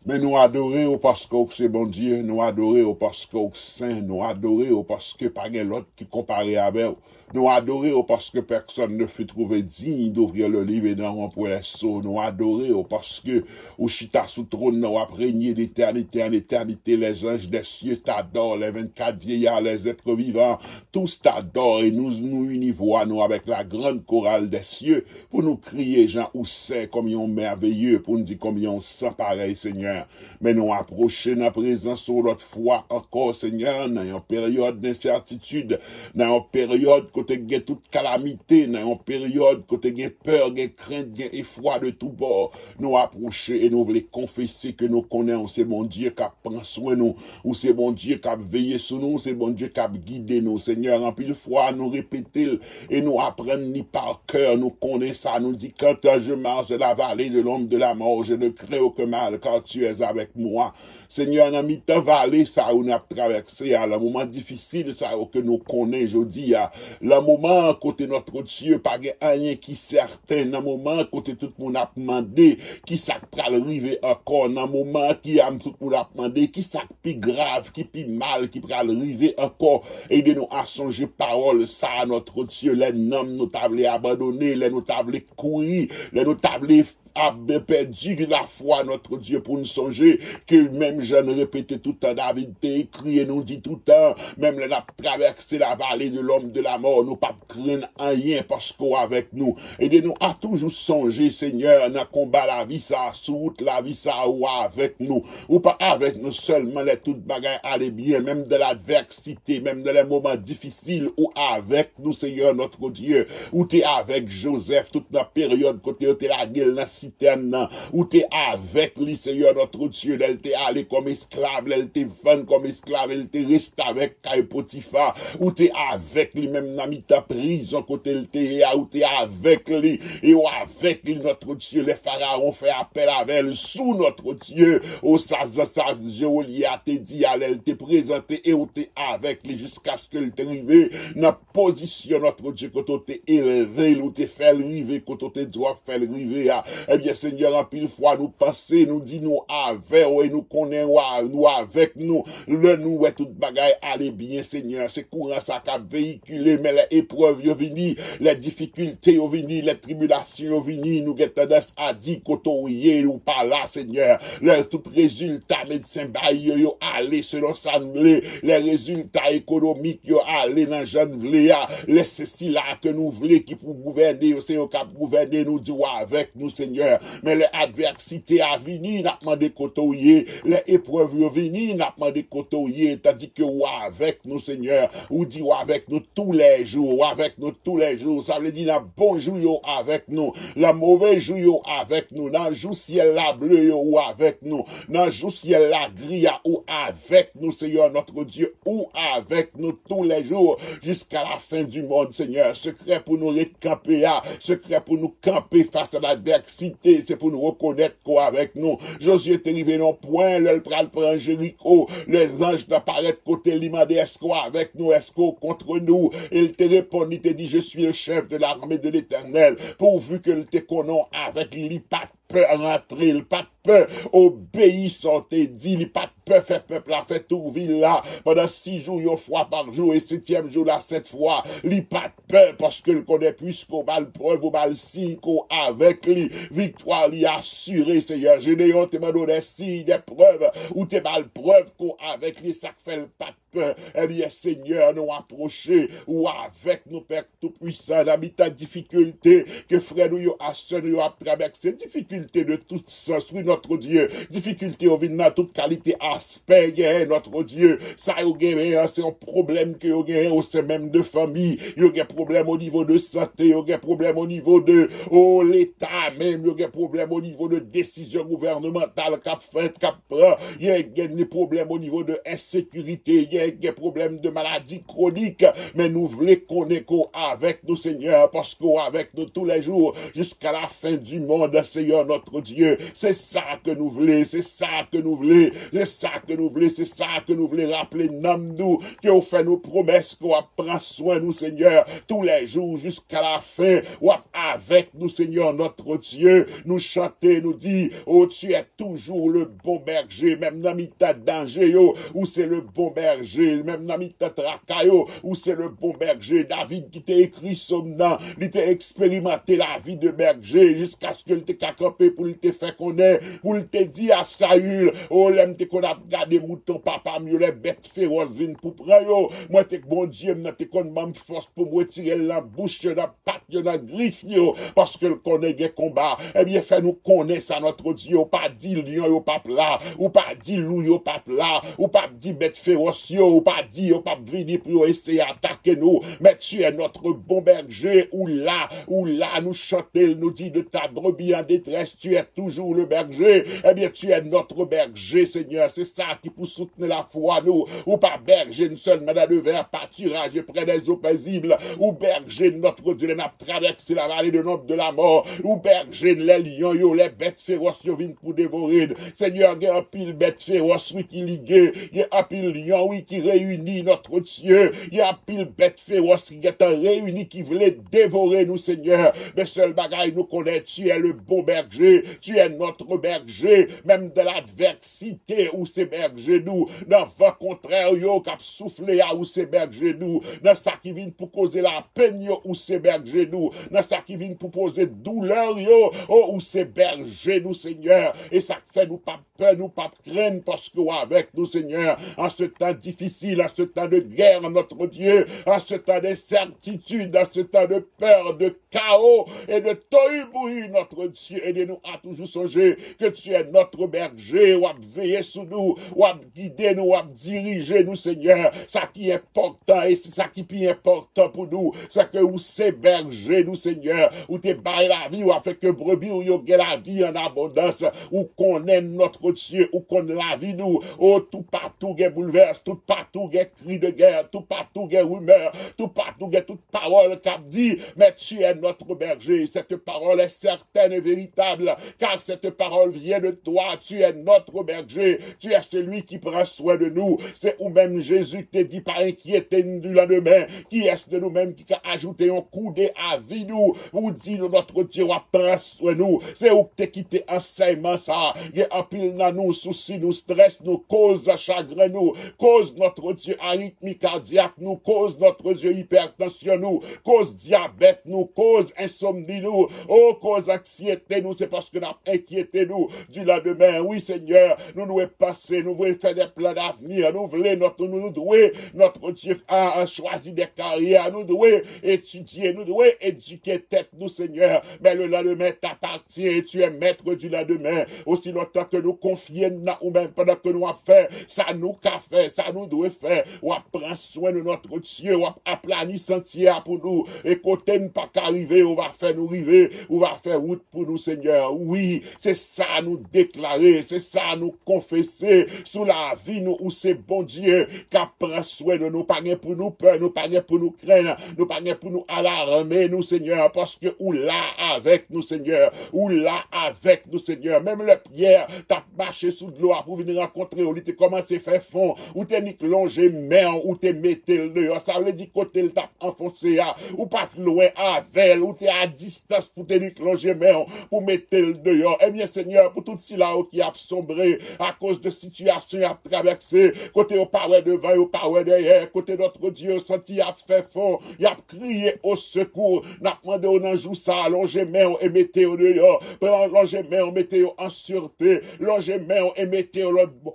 Men nou adore w paske w se Bondye, nou adore w paske w sen, nou adore w paske pa gen lòt ki konpare avè w. Nou adore w paske personne ne fut trouvé digne d'ouvrir le livre et d'en rompre les sceaux. Nou adore w paske ou chita sou twòn nan, w ap renye d'éternité en éternité. Les anges des cieux t'adorent, les vingt-quatre vieillards, les êtres vivants, tous t'adorent. E nou, nou ini vwa nou avèk la grande chorale des cieux pou nou kriye jan ou sen, konbyen w mèveye, pou n di konbyen w san parèy, Senyè. Men nou apwoche nan prezans ou lòt fwa ankò, Senyè, nan yon peryòd densètitid, nan yon peryòd kote gen tout kalamite, nan yon peryòd kote gen pè, gen krent, gen efwa de tou bò. Nou apwoche e nou vle konfese ke nou konnen w se Bondye k ap pran swen nou, ou se Bondye k ap veye sou nou, ou se Bondye k ap gide nou. Senyè, anpil fwa nou repete l e nou aprann li pa kè, nou konnen sa, nou di, quand je marche dans la vallée de l'ombre de la mort, je ne crains aucun mal, car tu es avec moi. Senyè, nan mitan vale sa yo n ap travèse a, nan moman difisil sa yo ke nou konnen jodi a, nan moman kote Notre Dieu pa gen anyen ki sèten, nan moman kote tout moun ap mande ki sa k pral rive ankò, nan moman ki a tout moun ap mande ki sa k pi grav, ki pi mal ki pral rive ankò, ede nou a sonje pawòl sa a, Notre Dieu, lè nanm nou ta vle abandone, lè nou ta vle kouri, lè nou ta vle ap pèdi lafwa, Notre Dieu, pou n sonje ke menm jan n repete toutan, David te ekri e nou di toutan, menm lè n ap travèse la vale de lòm de la mò, nou p ap krenn anyen paske w avèk nou. Ede nou a toujou sonje, Senyè, nan konba lavi sa a, sou wout lavi sa a, ou avèk nou. Ou pa avèk nou sèlman lè tout bagay ale byen, menm dan ladvèsite, menm dan lè moman difisil, ou avèk nou, Senyè, Notre Dieu. Ou te avèk Jozèf tout nan peryòd kote yo te lage l nan sitèn nan. Ou te avèk li, Senyè, Notre Dieu, lè l te ale kòm esklav, lè l te vann kòm esklav, e l te restavèk kay Potifa. Ou te avèk li menm nan mitan prizon kote l te ye a. Ou te avèk li, e w avèk li, Notre Dieu, lè Farawon fè apèl avè l sou, Notre Dieu. O sa, sa, sa Jewolyat te di a lè l te prezante, e ou te avèk li jiskaske l te rive nan pozisyon, Notre Dieu, kote w te elve l, ou te fè l rive kote w te di w ap fè l rive a. Ebyen, Senyè, anpil fwa nou panse, nou di nou avè w e nou konnen w a-, nou avèk nou. Lè nou wè tout bagay ale byen, Senyè, se kouran sa k ap veyikile, men lè eprèv yo vini, lè difikilte yo vini, lè tribilasyon yo vini, nou gen tandans a di kote w ye, ou pa la, Senyè. Lè tout rezilta medsen bay yo, yo ale selon sa n vle, lè rezilta ekonomik yo ale nan jan n vle a, lè se sila ke nou vle ki pou gouvène yo, se yo k ap gouvène, nou di w avèk nou, Senyè. Men lè advèsite a vini, n ap mande kote w ye. Lè eprèv yo vini, n ap mande kote w ye, tandike w avèk nou, Senyè. Ou di w avèk nou toulèjou, w avèk nou toulèjou. Sa vle di nan bon jou yo avèk nou, nan move jou yo avèk nou, nan jou syèl la ble yo ou avèk nou, nan jou syèl la gri a ou avèk nou, Senyè, Notre Dieu, ou avèk nou toulèjou jiska la fen di mond, Senyè. Sekrè pou nou ret kanpe a, sekrè pou nou kanpe fas a ladvèsite, se pou nou rekonèt ke w avèk nou. Jozye te rive nan yon pwen, lè l pral pran Jeriko, lè zanj nan parèt kote li, mande, èske w avèk nou, èske w kont nou? E l te reponn, li te di, je suis le chef de l'armée de l'Éternel. Pouvu ke l te konnen w avèk li, li pa t pè rantre, li pa t pè obeyi sa w te di, li pa t pè fè pèp la fè tou vil la pandan sis jou, yon fwa pa jou, e setyèm jou la, sèt fwa. Li pa t pè, paske l konnen, piske w ba l prèv, ou ba l siy ke w avèk li, viktwa li asire, Senyè. Jedeyon te mande w des signes, des preuves, ou te ba l prèv ke w avèk li, sa k fè l pa t pè. Ebyen, Senyè, nou apwoche, ou avèk nou, Pè Toupwisan, nan mitan difikilte ke frè nou yo ak sè nou yo ap travèse, difikilte de tout sans, wi, Notre Dieu. Difikilte yo vin nan tout kalite aspè, gen, Notre Dieu. Sa yo genyen an, se yon pwoblèm ke yo genyen o sen menm de fanmi. Yo gen pwoblèm o nivo de sante, yo gen pwoblèm o nivo de, o, Leta menm, yo gen pwoblèm o nivo de desizyon gouvènemantal k ap fèt, k ap pran. Yo gen pwoblèm o nivo de ensekirite, gen ki gen pwoblèm de maladi kwonik, men nou vle konnen ke w avèk nou, Senyè, paske w avèk nou toulèjou, jiska la fen di mond, Senyè notre Dieu. Se sa ke nou vle, se sa ke nou vle, se sa ke nou vle, se sa ke nou vle raple nanm nou, ke w fè nou pwomès ke w ap pran swen nou, Senyè, toulèjou, jiska la fen, w ap avèk nou, Senyè notre Dieu. Nou chante, nou di, oh, tu es toujours le bon berger, menm nan mitan danje yo, ou se le bon berger, menm nan mitan traka yo, ou se le bon berger. David ki te ekri sòm nan, li te eksperimante lavi de berger, jiskaske li te ka kanpe pou li te fè konnen, pou li te di a Sayil, oh, lè m te konn ap gade mouton papa m yo, lè bèt fewòs vin pou pran yo, mwen te, Bondye m nan te konn ban m fòs pou m retire l nan bouch yo, nan pat yo, nan grif yo, paske l konnen gen konba. Ebyen, fè nou konnen sa, notre Dieu, ou pa di lyon yo p ap la, ou pa di lou yo p ap la, ou p ap di bèt fewòs yo, ou pa di yo p ap vini pou yo eseye atake nou. Men tu es notre bon berger, ou la, ou la, nou chante l, nou di, de ta brebis en détresse, tu es toujours le berger. Ebyen, tu es notre berger, Senyè, se sa ki pou soutni lafwa nou. Ou pa bèje n sèlman dans de verts pâturages et près des eaux paisibles. Ou bèje n, notre Dieu, lè n ap travèse la vallée de l'ombre de la mort. Ou bèje n lè lyon yo, lè bèt fewòs yo vin pou devore n. Senyè, gen anpil bèt fewòs, wi, ki lige. Gen anpil lyon, wi, ki reyini, notre Dieu. Gen anpil bèt fewòs ki gentan reyini, ki vle devore nou, Senyè. Men sèl bagay nou konnen, tu es le bon berger, tu es notre berger. Menm dans l'adversité, ou se bèje nou. Nan van kontrè yo k ap soufle a, ou se bèje nou. Nan sa ki vin pou koze lapenn yo, ou se bèje nou. Nan sa ki vin pou poze doulè yo, o, ou se bèje nou, Senyè. E sa k fè nou p ap pè, nou p ap krenn, paske w avèk nou, Senyè. An se tan difisil, an se tan de gè, notre Dieu, an se tan de sètitid, an se tan de pè, de kawo e de toyibouyi, notre Dieu, ede nou a toujou sonje ke tu es notre berger, w ap veye sou nou, w ap gide nou, w ap dirije nou, Senyè. Sa ki enpòtan, e se sa ki pi enpòtan pou nou, se ke ou se bèje nou, Senyè. Ou te bay lavi w afin ke brebi w yo gen lavi an abondans. Ou konnen, notre Dieu, ou konn lavi nou. O, toupatou gen boulvès, toupatou gen cri de guerre, toupatou gen rimè, toupatou gen tout pawòl k ap di, mais tu es notre berger. Cette parole est certaine et véritable, car cette parole vient de toi. Tu es notre berger, tu es celui qui prend soin de nous. Se ou menm, Jezi, ki te di, pa enkyete n di landemen. Kiyès de nou menm ki ka ajoute yon koude a vi nou? Ou di nou, notre Dieu, w ap pran swen nou. Se ou ki te kite ansèyman sa. Gen anpil nan nou, sousi nou, strès nou, koz chagren nou, koz, notre Dieu, aritmi kadyak nou, koz, notre Dieu, ipètansyon nou, koz dyabèt nou, koz ensomni nou, o, koz anksyete nou, se paske n ap enkyete nou di landemen. Wi, Senyè, nou dwe panse, nou dwe fè de plan d'avenir, nou vle, notre, nou, nou dwe, notre Dieu, a, a chwazi de karyè, nou dwe etidye, nou dwe edike tèt nou, Senyè. Men le lendemain t'appartient, tu es maître du lendemain. Osi lontan ke nou konfye n nan ou menm, pandan ke nou ap fè sa nou ka fè, sa nou dwe fè, w ap pran swen nou, notre Dieu, w ap aplani santye a pou nou. E kote n pa ka rive, ou va fè nou rive, ou va fè wout pou nou, Senyè. Wi, se sa nou deklare, se sa nou konfese sou lavi nou, ou se Bondye k ap pran swen nou. Nou pa gen pou nou pè, nou pa gen pou nou krenn, nou pa gen pou nou alarme nou, Senyè, paske ou la avèk nou, Senyè. Ou la avèk nou, Senyè. Menm lè Pyè t ap mache sou dlo a pou vin rankontre w, li te kòmanse fè fon. Ou te nik lonje men w, ou te mete l deyò. Sa vle di kote l t ap anfonse a, ou pa t lwen avè l, ou te a distans pou te nik lonje men w pou mete l deyò. Ebyen, Senyè, pou tout sila yo ki ap sonbre akoz de sitiyasyon y ap travèse, kote yo pa wè devan, yo pa wè dèyè, kote, notre Dieu, yo santi y ap fè fon, y ap kriye o sekou, n ap mande w nan jou sa a, lonje men w e mete yo deyò. Pran, lonje men w, mete yo an sirte. Lonje men w e mete yo lòt bò,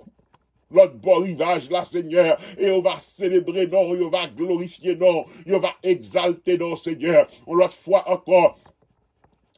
lòt bò rivaj la, Senyè. E yo va selebre non w, yo va glorifye non w, yo va egzalte non w, Senyè. Yon lòt fwa ankò,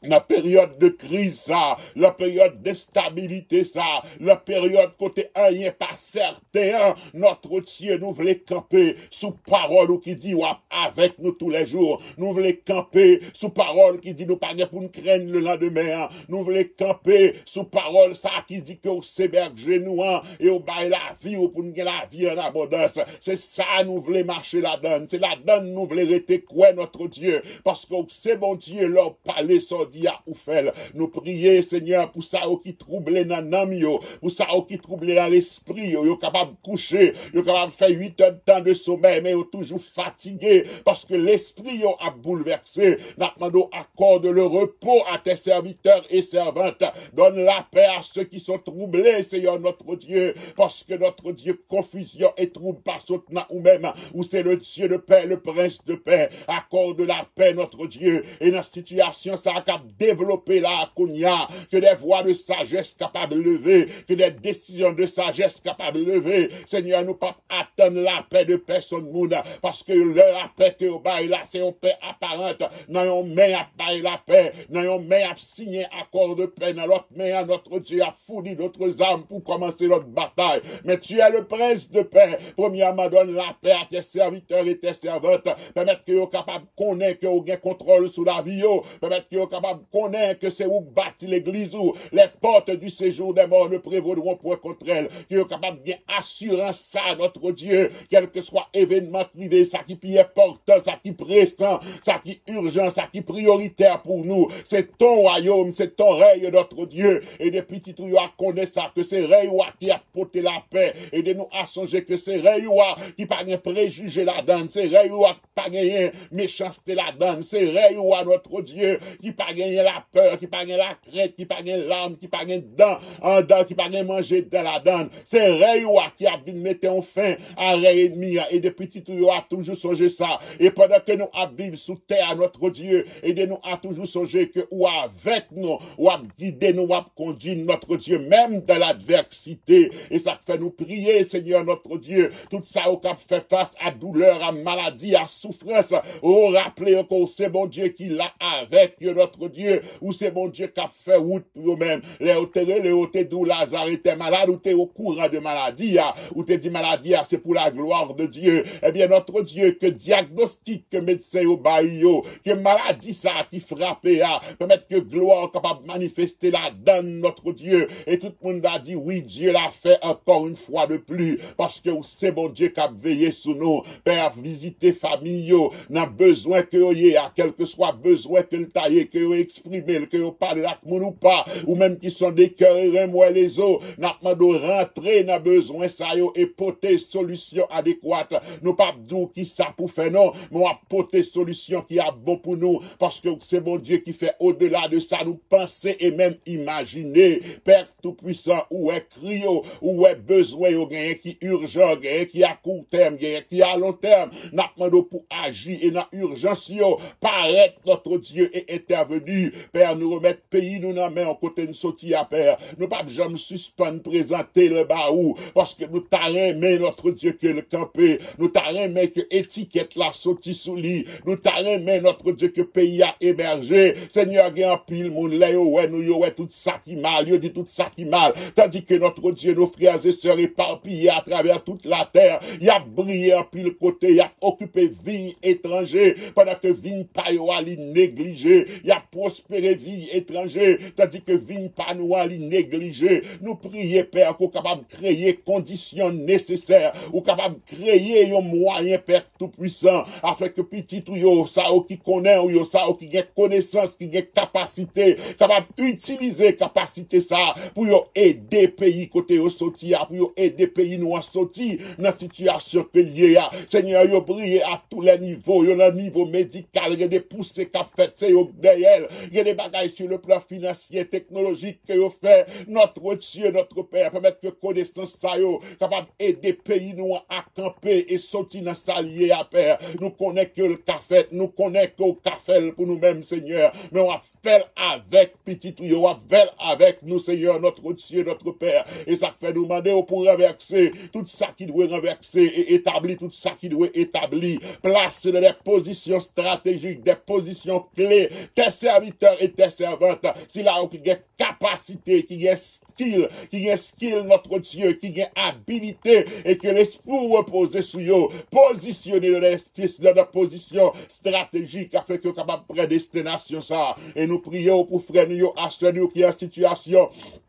nan peryòd de kriz sa, nan peryòd de enstabilite sa, nan peryòd kote anyen pa sèten an, Notre Dieu, nou vle kanpe sou pawòl ou ki di w ap avèk nou toulèjou. Nou vle kanpe sou pawòl ki di nou pa gen pou n krenn lelandemen an. Nou vle kanpe sou pawòl sa ki di ke w se bèje nou an e w bay lavi w pou n gen lavi an abondans. Se sa nou vle mache ladann. Se ladann nou vle rete kwè, Notre Dieu, paske w se Bondye. Lè w pale, sa w di a, ou fè l. Nou priye, Senyè, pou sa yo ki twouble nan nanm yo, pou sa yo ki twouble nan lespri yo, yo kapab kouche, yo kapab fè uit èdtan de somèy, men yo toujou fatige, paske lespri yo ap boulvèse. N ap mande w, accorde le repos à tes serviteurs et servantes. Donne la paix à ceux qui sont troublés, Seigneur notre Dieu, paske, notre Dieu, konfizyon e twoub pa sot nan ou menm. Ou se le Dieu de paix, le Prince de paix. Accorde la paix, notre Dieu. E nan sitiyasyon sa a k ap devlope la a kounye a, ke des voies de sagesse kapab leve, ke des décisions de sagesse kapab leve. Senyè, nou p ap atann lapè de pèsonn moun, paske lè lapè ke yo bay la, se yon pè aparant. Nan yon men y ap bay lapè, nan yon men y ap siyen akò de pè, nan lòt men an, Notre Dieu, y ap founi dòt zam pou kòmanse lòt batay. Men tu es le prince de paix. Premièrement, donne la paix à tes serviteurs et tes servantes. Pèmèt ke yo kapab konnen ke ou gen kontwòl sou lavi yo. Pèmèt ke yo kapab konnen ke se ou k bati legliz ou. Les portes du séjour des morts ne prévaudront point contre elle. Ke yo kapab gen asirans sa, Notre Dieu, kèlkeswa evènman k rive, sa ki pi enpòtan, sa ki presan, sa ki ijan, sa ki priyoritè pou nou. Se ton wayòm, se ton rèy, Notre Dieu. Ede pitit ou yo a konnen sa, ke se rèy ou a ki ap pote lapè. Ede nou a sonje ke se rèy ou a ki pa gen prejije ladann, se rèy ou a ki pa genyen mechanste ladann, se rèy ou a, Notre Dieu, ki pa genyen lapè, ki pa gen lakrent, ki pa gen lam, ki pa gen dan andan, ki pa gen manje dan ladann. Se rèy ou a ki ap vin mete yon fen a rèy ènmi an. Ede pitit ou yo a toujou sonje sa. E pandan ke nou ap viv sou tè a, Notre Dieu, ede nou a toujou sonje ke ou avèk nou, w ap gide nou, w ap kondui nou, Notre Dieu, menm dan ladvèsite. E sa k fè nou priye, Senyè, Notre Dieu, tout sa yo k ap fè fas a doulè, a maladi, a soufrans, o, raple yo ke w se Bondye ki la avèk yo, Notre Dieu, ou se Bondye k ap fè wout pou yo menm. Lè yo te rele, yo te di w Lazare te malad, ou te okouran de maladi a, ou te di maladi a se pour la gloire de Dieu. Ebyen, Notre Dieu, ke dyagnostik ke medsen yo bay yo, ke maladi sa a ki frape a, pèmèt ke glwa w kapab manifeste ladann, Notre Dieu. E tout moun va di, wi, Dieu l'a fait encore une fois de plus, paske ou se Bondye k ap veye sou nou. Pè a, vizite fanmi yo nan bezwen ke yo ye a, kèlkeswa bezwen ke l ta ye, ke yo eksprime l, ke yo pale l ak moun ou pa, ou menm ki sondé cœur et remue les os, n ap mande w rantre nan bezwen sa yo e pote solisyon adekwat. Nou p ap di w kisa pou fè non, men w ap pote solisyon ki ap bon pou nou, paske w se Bondye ki fè odela de sa nou panse e menm imajine. Pè Toupwisan, ou wè kri yo, ou wè bezwen yo, genyen ki ijan, genyen ki a kou tèm, genyen ki a lon tèm. N ap mande w pou aji e nan ijans yo, parèt, Notre Dieu, e entèveni. Pè, nou remèt peyi nou nan men w kote n soti a, Pè. Nou p ap janm sispann prezante l ba ou, paske nou ta renmen, Notre Dieu, ke l kanpe. Nou ta renmen ke etikèt la soti sou li. Nou ta renmen, Notre Dieu, ke peyi a emèje. Senyè, gen anpil moun, lè yo wè nou, yo wè tout sa ki mal, yo di tout sa ki mal. Tandis que, Notre Dieu, nos frères et sœurs éparpillés à travers toute la terre, y ap briye anpil kote, y ap okipe viy etranje, pandan ke viy pa yo a li neglije, y ap pwospere viy etranje, tandis que viy pa nou a li neglije. Nou priye, Pè, ke w kapab kreye kondisyon nesesè, ou kapab kreye yon mwayen, Pè Toupwisan, afin ke pitit ou yo, sa yo ki konnen ou yo, sa yo ki gen konesans, ki gen kapasite, kapab itilize kapasite sa a pou yo ede peyi kote yo soti a, pou yo ede peyi nou an soti nan sitiyasyon ke l ye a. Senyè, yo briye a tou lè nivo, yo nan nivo medikal, gen de pouse k ap fèt, se yo k dèyè l, gen de bagay sur le plan financier, technologique ke yo fè. Notre Dieu, notre Père, pèmèt ke konesans sa yo kapab ede peyi nou an a kanpe e soti nan sa l ye a, Pè. Nou konnen ke l ka fèt, nou konnen ke w ka fè l pou nou menm, Senyè. Men w ap fè l avèk pitit ou yo, w ap fè l avèk nou, Senyè, notre Dieu, notre Père. E sa k fè nou mande w pou ranvèse tout sa ki dwe ranvèse e etabli tout sa ki dwe etabli. Plase nan de pozisyon estratejik, de pozisyon kle, tes serviteur et tes servantes, sila yo ki gen kapasite, ki gen stil, ki gen skill, notre Dieu, ki gen abilite, e ke lespri w repoze sou yo. Pozisyone yo nan lespri, nan pozisyon estratejik, afin ke yo kapab pran destinasyon sa. E nou priye w pou frè nou yo, a sè nou yo ki an sitiyasyon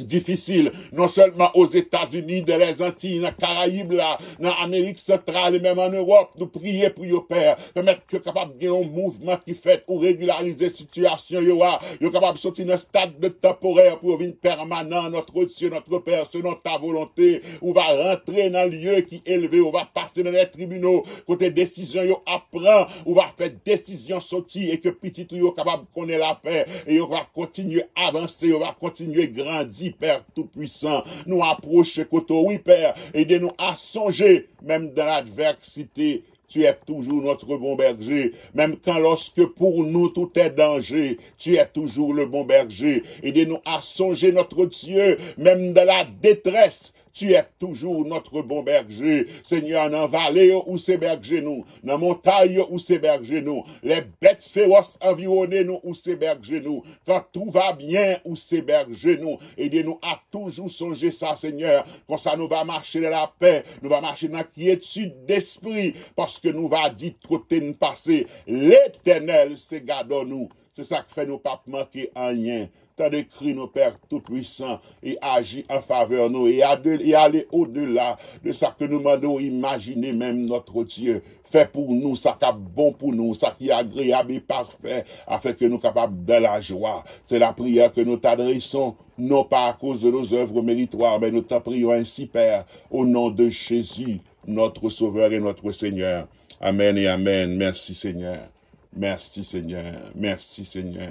difisil, non sèlman Ozetazini, nan Lèzantiy, nan Karayib la, nan Amerik Santral e menm ann Ewòp. Nou priye pou yo, Pè. Pèmèt ke kapab gen yon mouvman ki fèt ou regilarize sitiyasyon yo a. Yo kapab soti nan stad de tanporè pou yo vin pèmanan. Notre Dieu, notre Père, selon ta volonté, ou va rantre nan lye ki elve, ou va pase nan lè tribinal, kote desizyon yo ap pran, ou va fè desizyon soti e ke pitit ou yo kapab konnen lapè e yo va kontinye avanse, yo va kontinye grandi, Pè Toupwisan. Nou apwoche kote w, wi, Pè. Ede nou a sonje, menm dan ladvèsite, tu es toujours notre bon berger. Même quand lorsque pour nous tout est danger, tu es toujours le bon berger. Ede nou a sonje, notre Dieu, menm dan la détresse, tu es toujours notre bon berger. Senyè, nan vale yo, ou se bèje nou. Nan montay yo, ou se bèje nou. Lè bèt fewòs anviwone nou, ou se bèje nou. Quand tout va bien, ou se bèje nou. Ede nou a toujou sonje sa, Senyè. Konsa nou va mache nan lapè, nou va mache nan kyetid despri, paske nou va di kote n pase, Letènèl se gadò nou. Se sa k fè nou p ap manke anyen. Tande kri nou, Pè Toupwisan, e aji an favè nou, e ade, e ale odela de sa ke nou mande w imajine menm, notre Dieu. Fè pou nou sa k ap bon pou nou, sa ki agreyab e pafè, afin ke nou kapab dan lajwa. Se lapriyè ke nou t'adressons, non pas à cause de nos œuvres méritoires, mais nous t'en prions ainsi, Père, au nom de Jésus, notre Sauveur et notre Seigneur. Amen et amen. Merci, Seigneur. Mèsi, Senyè. Mèsi, Senyè.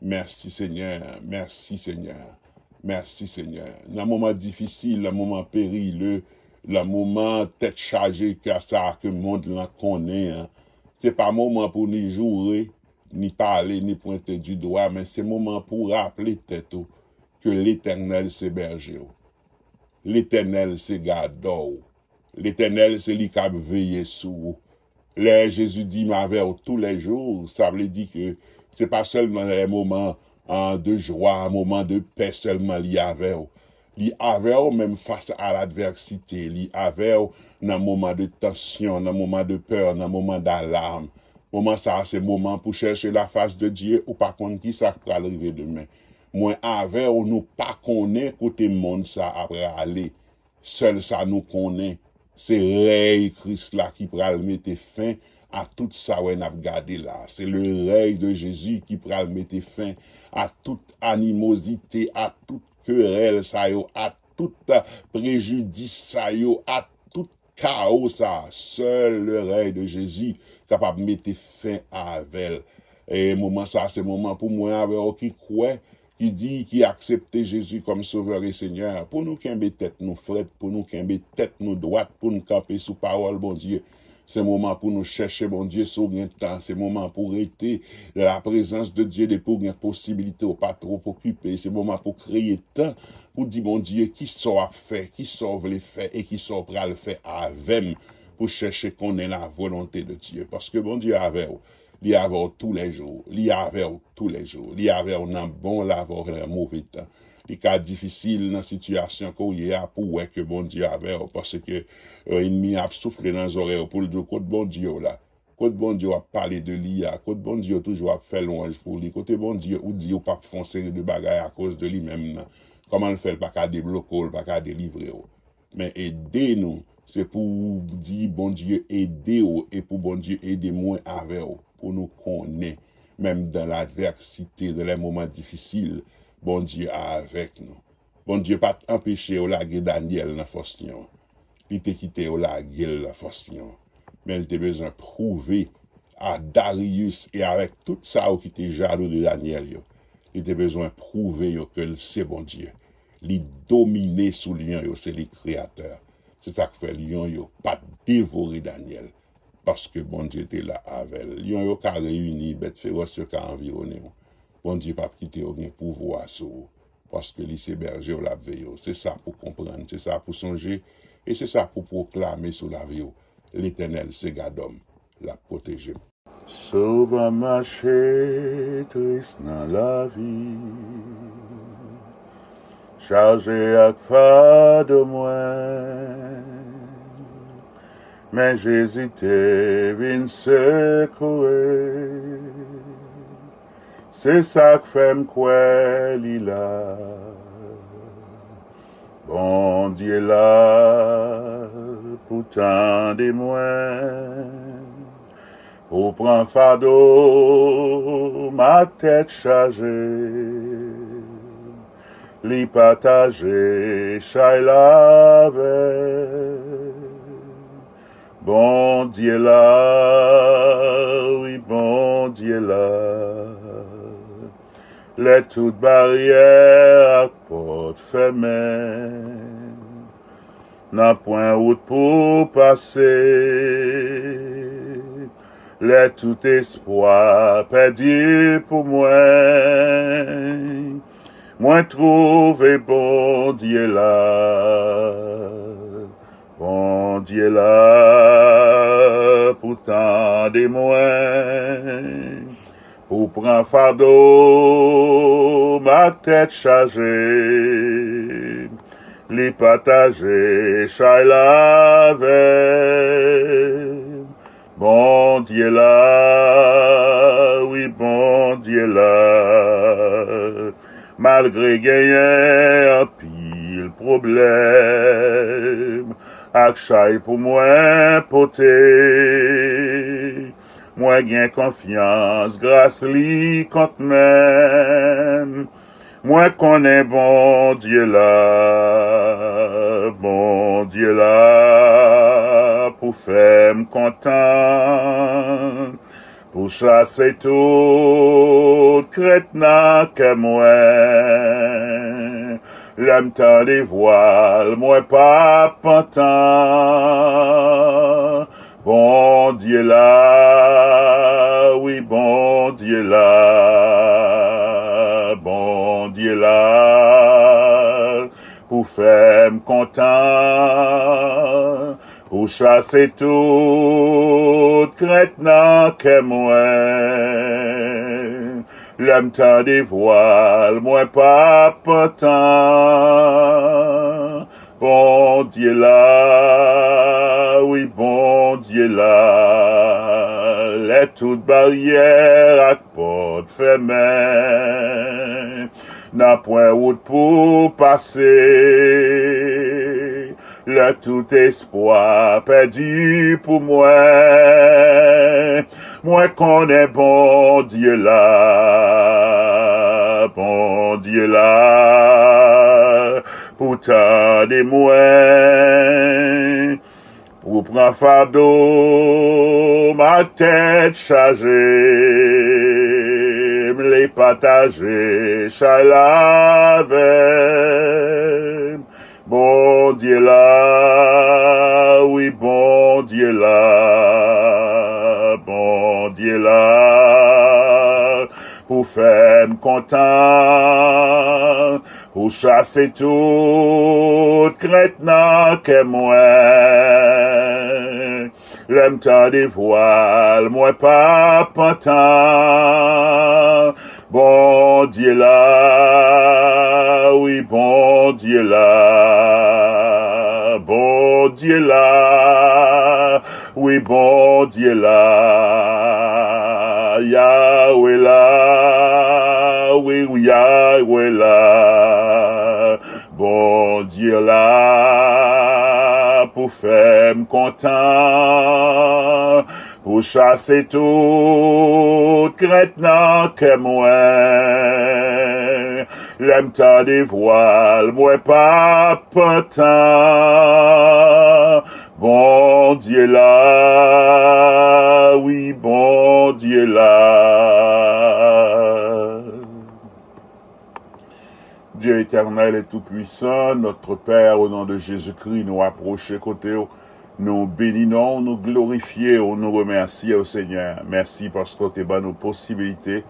Mèsi, Senyè. Mèsi, Senyè. Mèsi, Senyè. Nan moman difisil, nan moman perile, nan moman tèt chaje ke sa ke mond lan konnen an, se pa moman pou ni joure, ni pale, ni pwente di dwa, men se moman pou raple tèt ou ke Letènèl se bèje w. Letènèl se gadò w. Letènèl se li k ap veye sou ou. Lè Jezi di, "M avè w toulèjou," sa vle di ke se pa sèlman lè moman, an, de jwa, moman de pè sèlman li avè w. Li avè w menm fas a ladvèsite. Li avè w nan moman de tansyon, nan moman de pè, nan moman dalam. Moman sa a, se moman pou chèche la fas de Dye. Ou pa konn ki sa k pral rive demen. Mwen avè w, nou pa konnen kote mond sa a prale. Sèl sa nou konnen, se rèy Kris la ki pral mete fen a tout sa wè n ap gade la. Se le rèy de Jezi ki pral mete fen a tout animozite, a tout kerèl sa yo, a tout prejidis sa yo, a tout kawo sa. Sèl le rèy de Jezi kapab mete fen avè l. E moman sa, se moman pou mwen avè w ki kwè, ki di, ki aksepte Jezi kòm Sovè e Senyè, pou nou kenbe tèt nou frèt, pou nou kenbe tèt nou dwat, pou nou kanpe sou pawòl Bondye. Se moman pou nou chèche Bondye si w gen tan. Se moman pou rete nan la prezans de Dye depi w gen posibilite, w pa twòp okipe. Se moman pou kreye tan pou di Bondye kisa w ap fè, kisa w vle fè e kisa w pral fè avè m pou chèche konnen la volonte de Dye. Paske Bondye avè w. Li avè w toulèjou. Li avè w toulèjou. Li avè w nan bon, l avè w nan move tan. Li ka difisil nan sitiyasyon ke w ye a pou w wè ke Bondye avè w, paske, e, ènmi an ap soufle nan zòrèy ou pou l di w, "Kot Bondye w la? Kot Bondye w ap pale de li a? Kot Bondye w toujou ap fè lwanj pou li? Kote Bondye ou di ou p ap fè yon seri de bagay akoz de li menm nan? Kòman l fè l pa ka debloke w, l pa ka delivre w?" Men ede nou, se pou w di Bondye ede w e pou Bondye ede mwen avè w, pou nou konnen, menm dan ladvèsite, dan lè moman difisil, Bondye avèk nou. Bondye pa t anpeche yo lage Danyèl nan fòs lyon an. Li te kite yo lage l nan fòs lyon an. Men li te bezwen pwouve a Dariyis e avèk tout sa yo ki te jalou de Danyèl yo, li te bezwen pwouve yo ke l se Bondye. Li domine sou lyon yo, se li kreyatè. Se sa k fè lyon yo pa t devore Danyèl, paske Bondye te la avè l. Lyon yo ka reyini, bèt fewòs yo ka anviwone w. Bondye p ap kite yo gen pouvwa sou ou, paske li se bèje w, l ap veye w. Se sa pou konprann, se sa pou sonje, e se sa pou pwoklame sou lavi w. Letènèl se gadò m, l ap pwoteje m. Souvan mache tris nan lavi, chaje ak fado mwen, men Jezi te vin sekoure. Se sa k fè m kwè li la. Bondye la pou tande mwen, pou pran fado m ak tèt chaje. Li pataje chay la avè m. Bondye la, wi, Bondye la. Lè tout baryè ak pòt fèmen, nan pwen wout pou pase. Lè tout espwa pèdi pou mwen, mwen twouve Bondye la. Bondye la pou tande mwen, pou pran fado m ak tèt chaje. Li pataje chay la avè m. Bondye la, wi, Bondye la. Malgre genyen anpil pwoblèm ak chay pou mwen pote, mwen gen konfyans gras li kont men m. Mwen konnen Bondye la, Bondye la pou fè m kontan, pou chase tout krent nan kè mwen. Lè m tande vwa l, mwen p ap pantan. Bondye la, wi, Bondye la, Bondye la, pou fè m kontan, pou chase tout krent nan kè mwen. Lè m tande vwa l, mwen p ap pantan. Bondye la, wi, Bondye la. Lè tout baryè ak pòt fèmen, nan pwen wout pou pase. Lè tout espwa pèdi pou mwen, mwen konnen Bondye la, Bondye la pou tande mwen, pou pran fado m ak tèt chaje m, li pataje chay la avè m. Bondye la, wi, Bondye la, Bondye la, pou fè m kontan, pou chase tout krent nan kè mwen. Lè m tande vwa l, mwen p ap pantan. Bondye la, wi, Bondye la, Bondye la, wi, Bondye la, Yawe la, wi, Yawe la, Bondye la pou fè m kontan, pou chase tout krent nan kè mwen. Lè m tande vwa l, mwen p ap pantan. Bondye la, wi, Bondye la. Dieu éternel et tout-puissant, notre Père, au nom de Jésus-Christ, nou apwoche kote w, nou beni non w, nou glorifye w, nou remèsye w, Senyè. Mèsi paske w te ban nou posibilite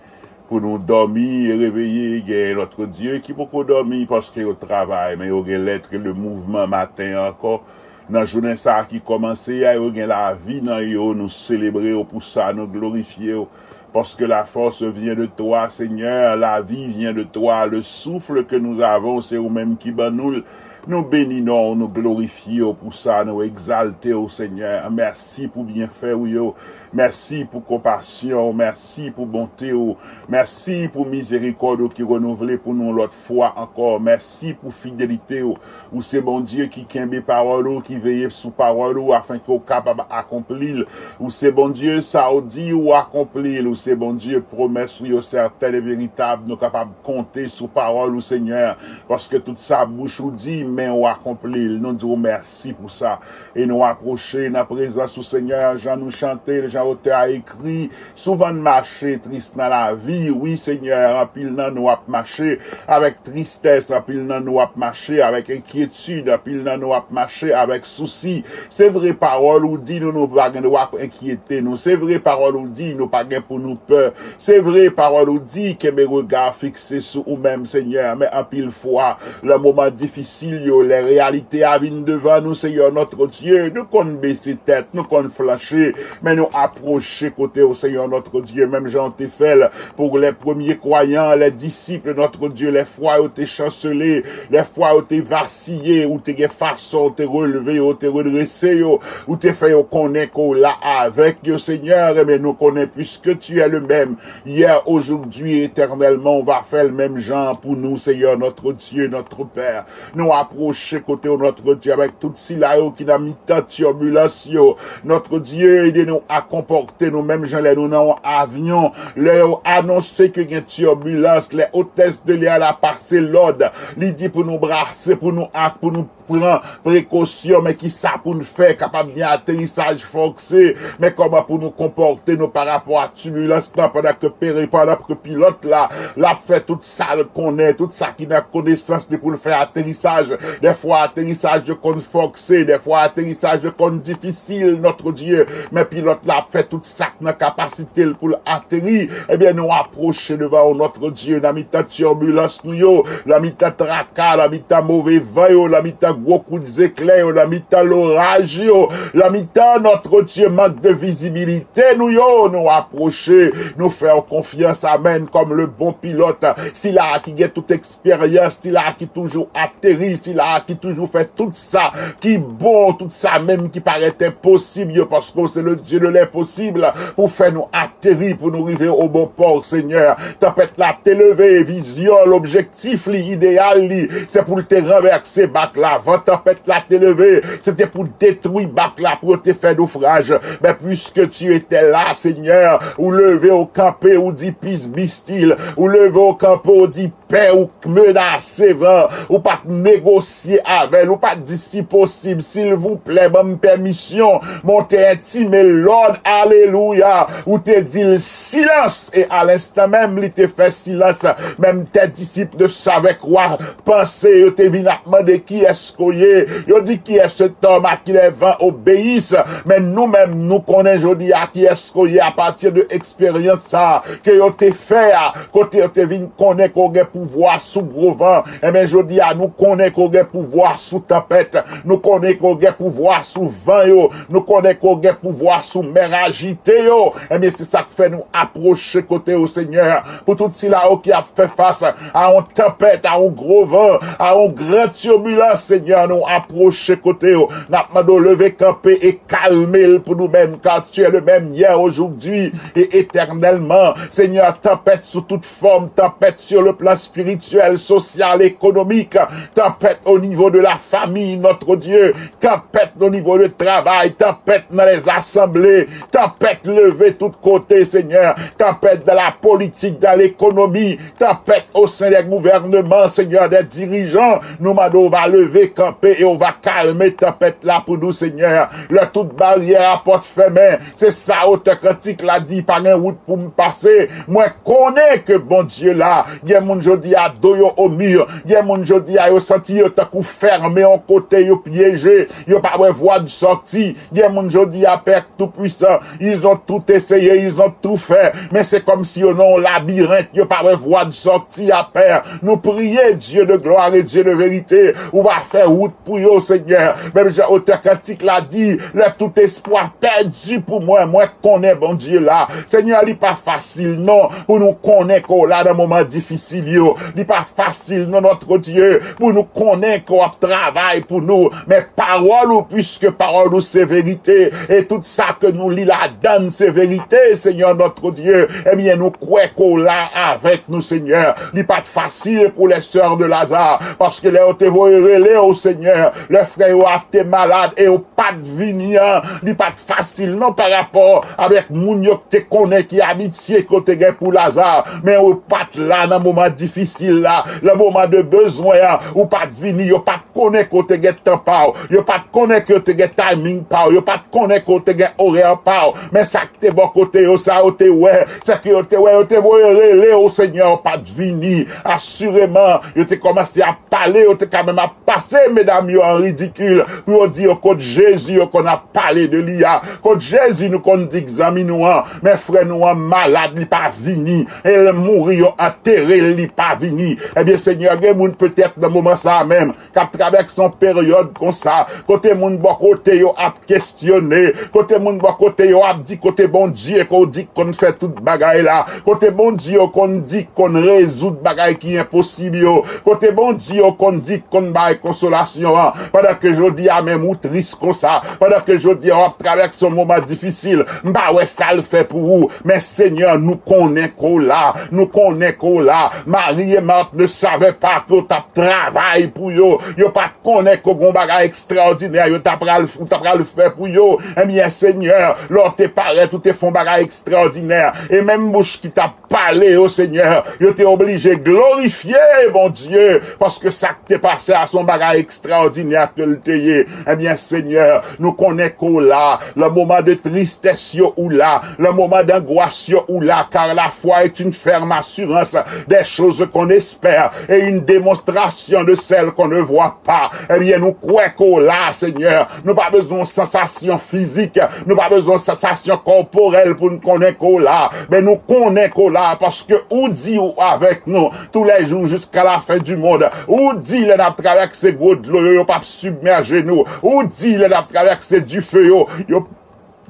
pou nou dòmi e reveye. Il y a notre Dieu ki poko dòmi paske yo travay, men yo gen lètre de mouvman maten an ankò. Nan jounen sa a ki kòmanse a, yo gen lavi nan yo, nou selebre w pou sa, nou glorifye w. Parce que la force vient de toi, Seigneur, la vie vient de toi, le souffle que nous avons, se ou menm ki ban nou l. Nou beni non w, nou glorifye w pou sa, nou egzalte w, Senyè. Mèsi pou byenfè ou yo. Mèsi pou konpasyon w, mèsi pou bonte w, mèsi pou mizerikòd ou ki renouvle pou nou lòt fwa ankò. Mèsi pou fidelite w. Ou se Bondye ki kenbe pawòl ou, ki veye sou pawòl ou, afenke w kapab akonpli l. Ou se Bondye, sa w di, ou akonpli l. Ou se Bondye, pwomès ou yo sètèn e veritab. Nou kapab konte sou pawòl ou, Senyè, paske tout sa bouch ou di, men ou akonpli l. Nou di w mèsi pou sa. E nou apwoche nan prezans ou, Senyè, jan nou chante l, jan otè a ekri, Souvan n mache tris nan lavi, wi, Senyè, anpil nan nou ap mache avèk tristès, anpil nan nou ap mache avèk enkyetid, anpil nan nou ap mache avèk sousi. Se vre, pawòl ou di nou, nou pa gen dwa enkyete nou. Se vre, pawòl ou di nou pa gen pou nou pè. Se vre, pawòl ou di kenbe rega fikse sou ou menm, Senyè. Men anpil fwa, lè moman difisil yo, lè reyalite a vin devan nou, Senyè, notre Dieu, nou konn bese tèt, nou konn flanche, men nou apwoche kote w, Senyè, notre Dieu, menm jan w te fè l pou lè premye kwayan, lè disip, notre Dieu, lè fwa yo te chansele, lè fwa yo te vasiye, ou te gen fason, ou te relve yo, ou te redrese yo, ou te fè yo konnen ke w la avèk yo, Senyè, men nou konnen, puisque tu es le même, hier, aujourd'hui, éternellement, ou va fè l menm jan pou nou, Senyè, notre Dieu, notre Père. Nou apwoche kote w, notre Dieu, avèk tout sila yo ki nan mitan tibilans yo. Notre Dieu, ede nou a konpòte nou menm jan lè nou nan yon avyon. Lè yo anonse ke gen tibilans, lè otès de lè la pase lòd, li di pou nou brase, pou nou ak, pou nou pran prekosyon, men ki sa pou n fè, kapab gen aterisaj fòse, men kòman pou nou konpòte nou pa rapò a tibilans lan pandan ke pere, pandan ke pilòt la, l ap fè tout sa l konnen, tout sa ki nan konesans li pou l fè aterisaj. Dèfwa aterisaj yo konn fòse, dèfwa aterisaj yo konn difisil, notre Dieu, men pilòt la ap fè tout sa k nan kapasite l pou l ateri. Ebyen, nou apwoche devan w, notre Dieu, nan mitan tibilans nou yo, nan mitan traka, nan mitan move van yo, nan mitan gwo kout zeklè yo, nan mitan loraj yo, nan mitan, notre Dieu, mank de vizibilite nou yo, nou apwoche, nou fè w konfyans, amèn, kòm le bon pilòt, sila a ki gen tout eksperyans, sila a ki toujou ateri, sila a ki toujou fè tout sa ki bon, tout sa menm ki parèt enposib yo, paske w se le Dieu de l'impossible, pou fè nou ateri, pou nou rive o bon pò, Senyè. Tanpèt la te leve, vizyon l, objektif li, ideyal li, se pou l te ranvèse bak la. Van tanpèt la te leve, se te pou detwi bak la, pou yo te fè nofraj. Men puisque tu étais là, Senyè, ou leve, ou kanpe, ou di, peace be still. Ou leve, ou kanpe, ou di, pè ou k menase van, ou pa t negosye avè l, ou pa t di, si posib, silvouplè, ban m pèmisyon, men w te entime l lòd, alelouya, ou te di l, silans, e a lenstan menm, li te fè silans, menm tes disciples ne savaient quoi penser, yo te vin ap mande, kiyès ke w ye? Yo di, qui est cet homme à qui les vents obéissent? Men nou menm, nou konnen jodi a kiyès ke w ye, apati de eksperyans sa a ke yo te fè a, kote yo te vin konnen ke w gen pouvwa sou gwo van. Enben, jodi a, nou konnen ke w gen pouvwa sou tanpèt. Nou konnen ke w gen pouvwa sou van yo. Nou konnen ke w gen pouvwa sou mè ajite yo. Enben, se sa k fè nou apwoche kote w, Senyè. Pou tout sila yo ki ap fè fas a yon tanpèt, a yon gwo van, a yon gran tibilans, Senyè, nou apwoche kote w. N ap mande w leve kanpe e kalme l pou nou menm, car tu es le même hier, aujourd'hui et éternellement. Senyè, tanpèt sou tout fòm, tanpèt sur le plan spirituel, social, économique, tanpèt au niveau de la famille, notre Dieu, tanpèt au niveau de travay, tanpèt nan les assemblées, tanpèt leve tout kote, Senyè, tanpèt dans la politique, dans l'économie, tanpèt au sein des gouvernements, Senyè, des dirigeants, nou mande w va leve kanpe e w va kalme tanpèt la pou nou, Senyè. Lè tout baryè a pòt fèmen, se sa otè kantik la di, pa gen wout pou m pase. Mwen konnen ke Bondye la, gen moun jodi a do yo o mi. Gen moun jodi a yo santi yo tankou fèmen yon kote, yo pyeje, yo pa wè vwa de sòti. Gen moun jodi a, Pè Toupwisan, ils ont tout essayé, ils ont tout fait, men se kòmsi yo nan yon labirent, yo pa wè vwa de sòti a, Pè. Nou priye, Dieu de gloire et Dieu de vérité, ou va fè wout pou yo, Senyè. Menm jan otè kantik la di, lè tout espwa pèdi pou mwen, mwen konnen Bondye la. Senyè, li pa fasil non pou nou konnen ke w la nan moman difisil yo. Li pa fasil non, notre Dieu, pou nou konnen ke w ap travay pou nou. Men pawòl ou, puiske pawòl ou se verite, e tout sa ke nou li ladann se verite, Senyè notre Dieu, ebyen, nou kwè ke w la avèk nou, Senyè. Li pa t fasil pou les sœurs de Lazare, paske lè yo te voye rele w, Senyè, lè frè yo a te malad e yo pa t vini an, li pa t fasil non, pa rapò avèk moun yo te konnen ki abitye ke w te gen pou Laza, men ou pa t la nan moman difisil la, nan moman de bezwen an, ou pa t vini, yo pa t konnen ke w te gen tan pa w, yo pa t konnen ke w te gen timing pa w, yo pa t konnen ke w te gen orè pa w, men sa k te bò kote yo, sa yo te wè, se ke yo te wè, yo te voye rele w, Senyè, ou pa t vini. Asireman, yo te kòmanse ap pale, yo te ka menm ap pase medam yo an ridikil, pou yo di yo kot Jezi yo konn ap pale de li a, kot Jezi nou konn di k zanmi nou an, men frè nou an malad, li pa vini, e l mouri, yo antere l, li pa vini. Ebyen, Senyè, gen moun petèt nan moman sa a menm k ap travèse yon peryòd konsa, kote moun bò kote yo ap kestyone, kote moun bò kote yo ap di kote Bondye ke w di k konn fè tout bagay la, kote Bondye w konn di k konn rezoud bagay ki enposib yo, kote Bondye w konn di k konn bay konsolasyon an, pandan ke jodi a menm ou tris konsa, pandan ke jodi a w ap travèse yon moman difisil, m pa wè sa l fè pou ou, men Senyè, nou konnen ke w la, nou konnen ke w la. Marie et Marthe ne savaient pas ke w t ap travay pou yo, yo pa t konnen ke w gen yon bagay ekstraòdinè yo ta pral, ou ta pral fè pou yo. Ebyen, Senyè, lè w te parèt, ou te fè yon bagay ekstraòdinè. E menm bouch ki t ap pale yo, Senyè, yo te oblije glorifye Bondye, paske sa k te pase a se yon bagay ekstraòdinè ke l te ye. Ebyen, Senyè, nou konnen ke w la, nan moman de tristès yo ou la, nan moman d'angwas yo ou la, car la foi est une ferme assurance des choses qu'on espère et une démonstration de celles qu'on ne voit pa. Ebyen, nou kwè ke w la, Senyè. Nou pa bezwen yon sansasyon fizik, nou pa bezwen yon sansasyon kòporèl pou n konnen ke w la. Men nou konnen ke w la, paske ou di ou avèk nou tous les jours jusqu'à la fin du monde. Ou di lè n ap travèse gwo dlo yo, yo p ap sibmèje nou. Ou di lè n ap travèse dife yo, yo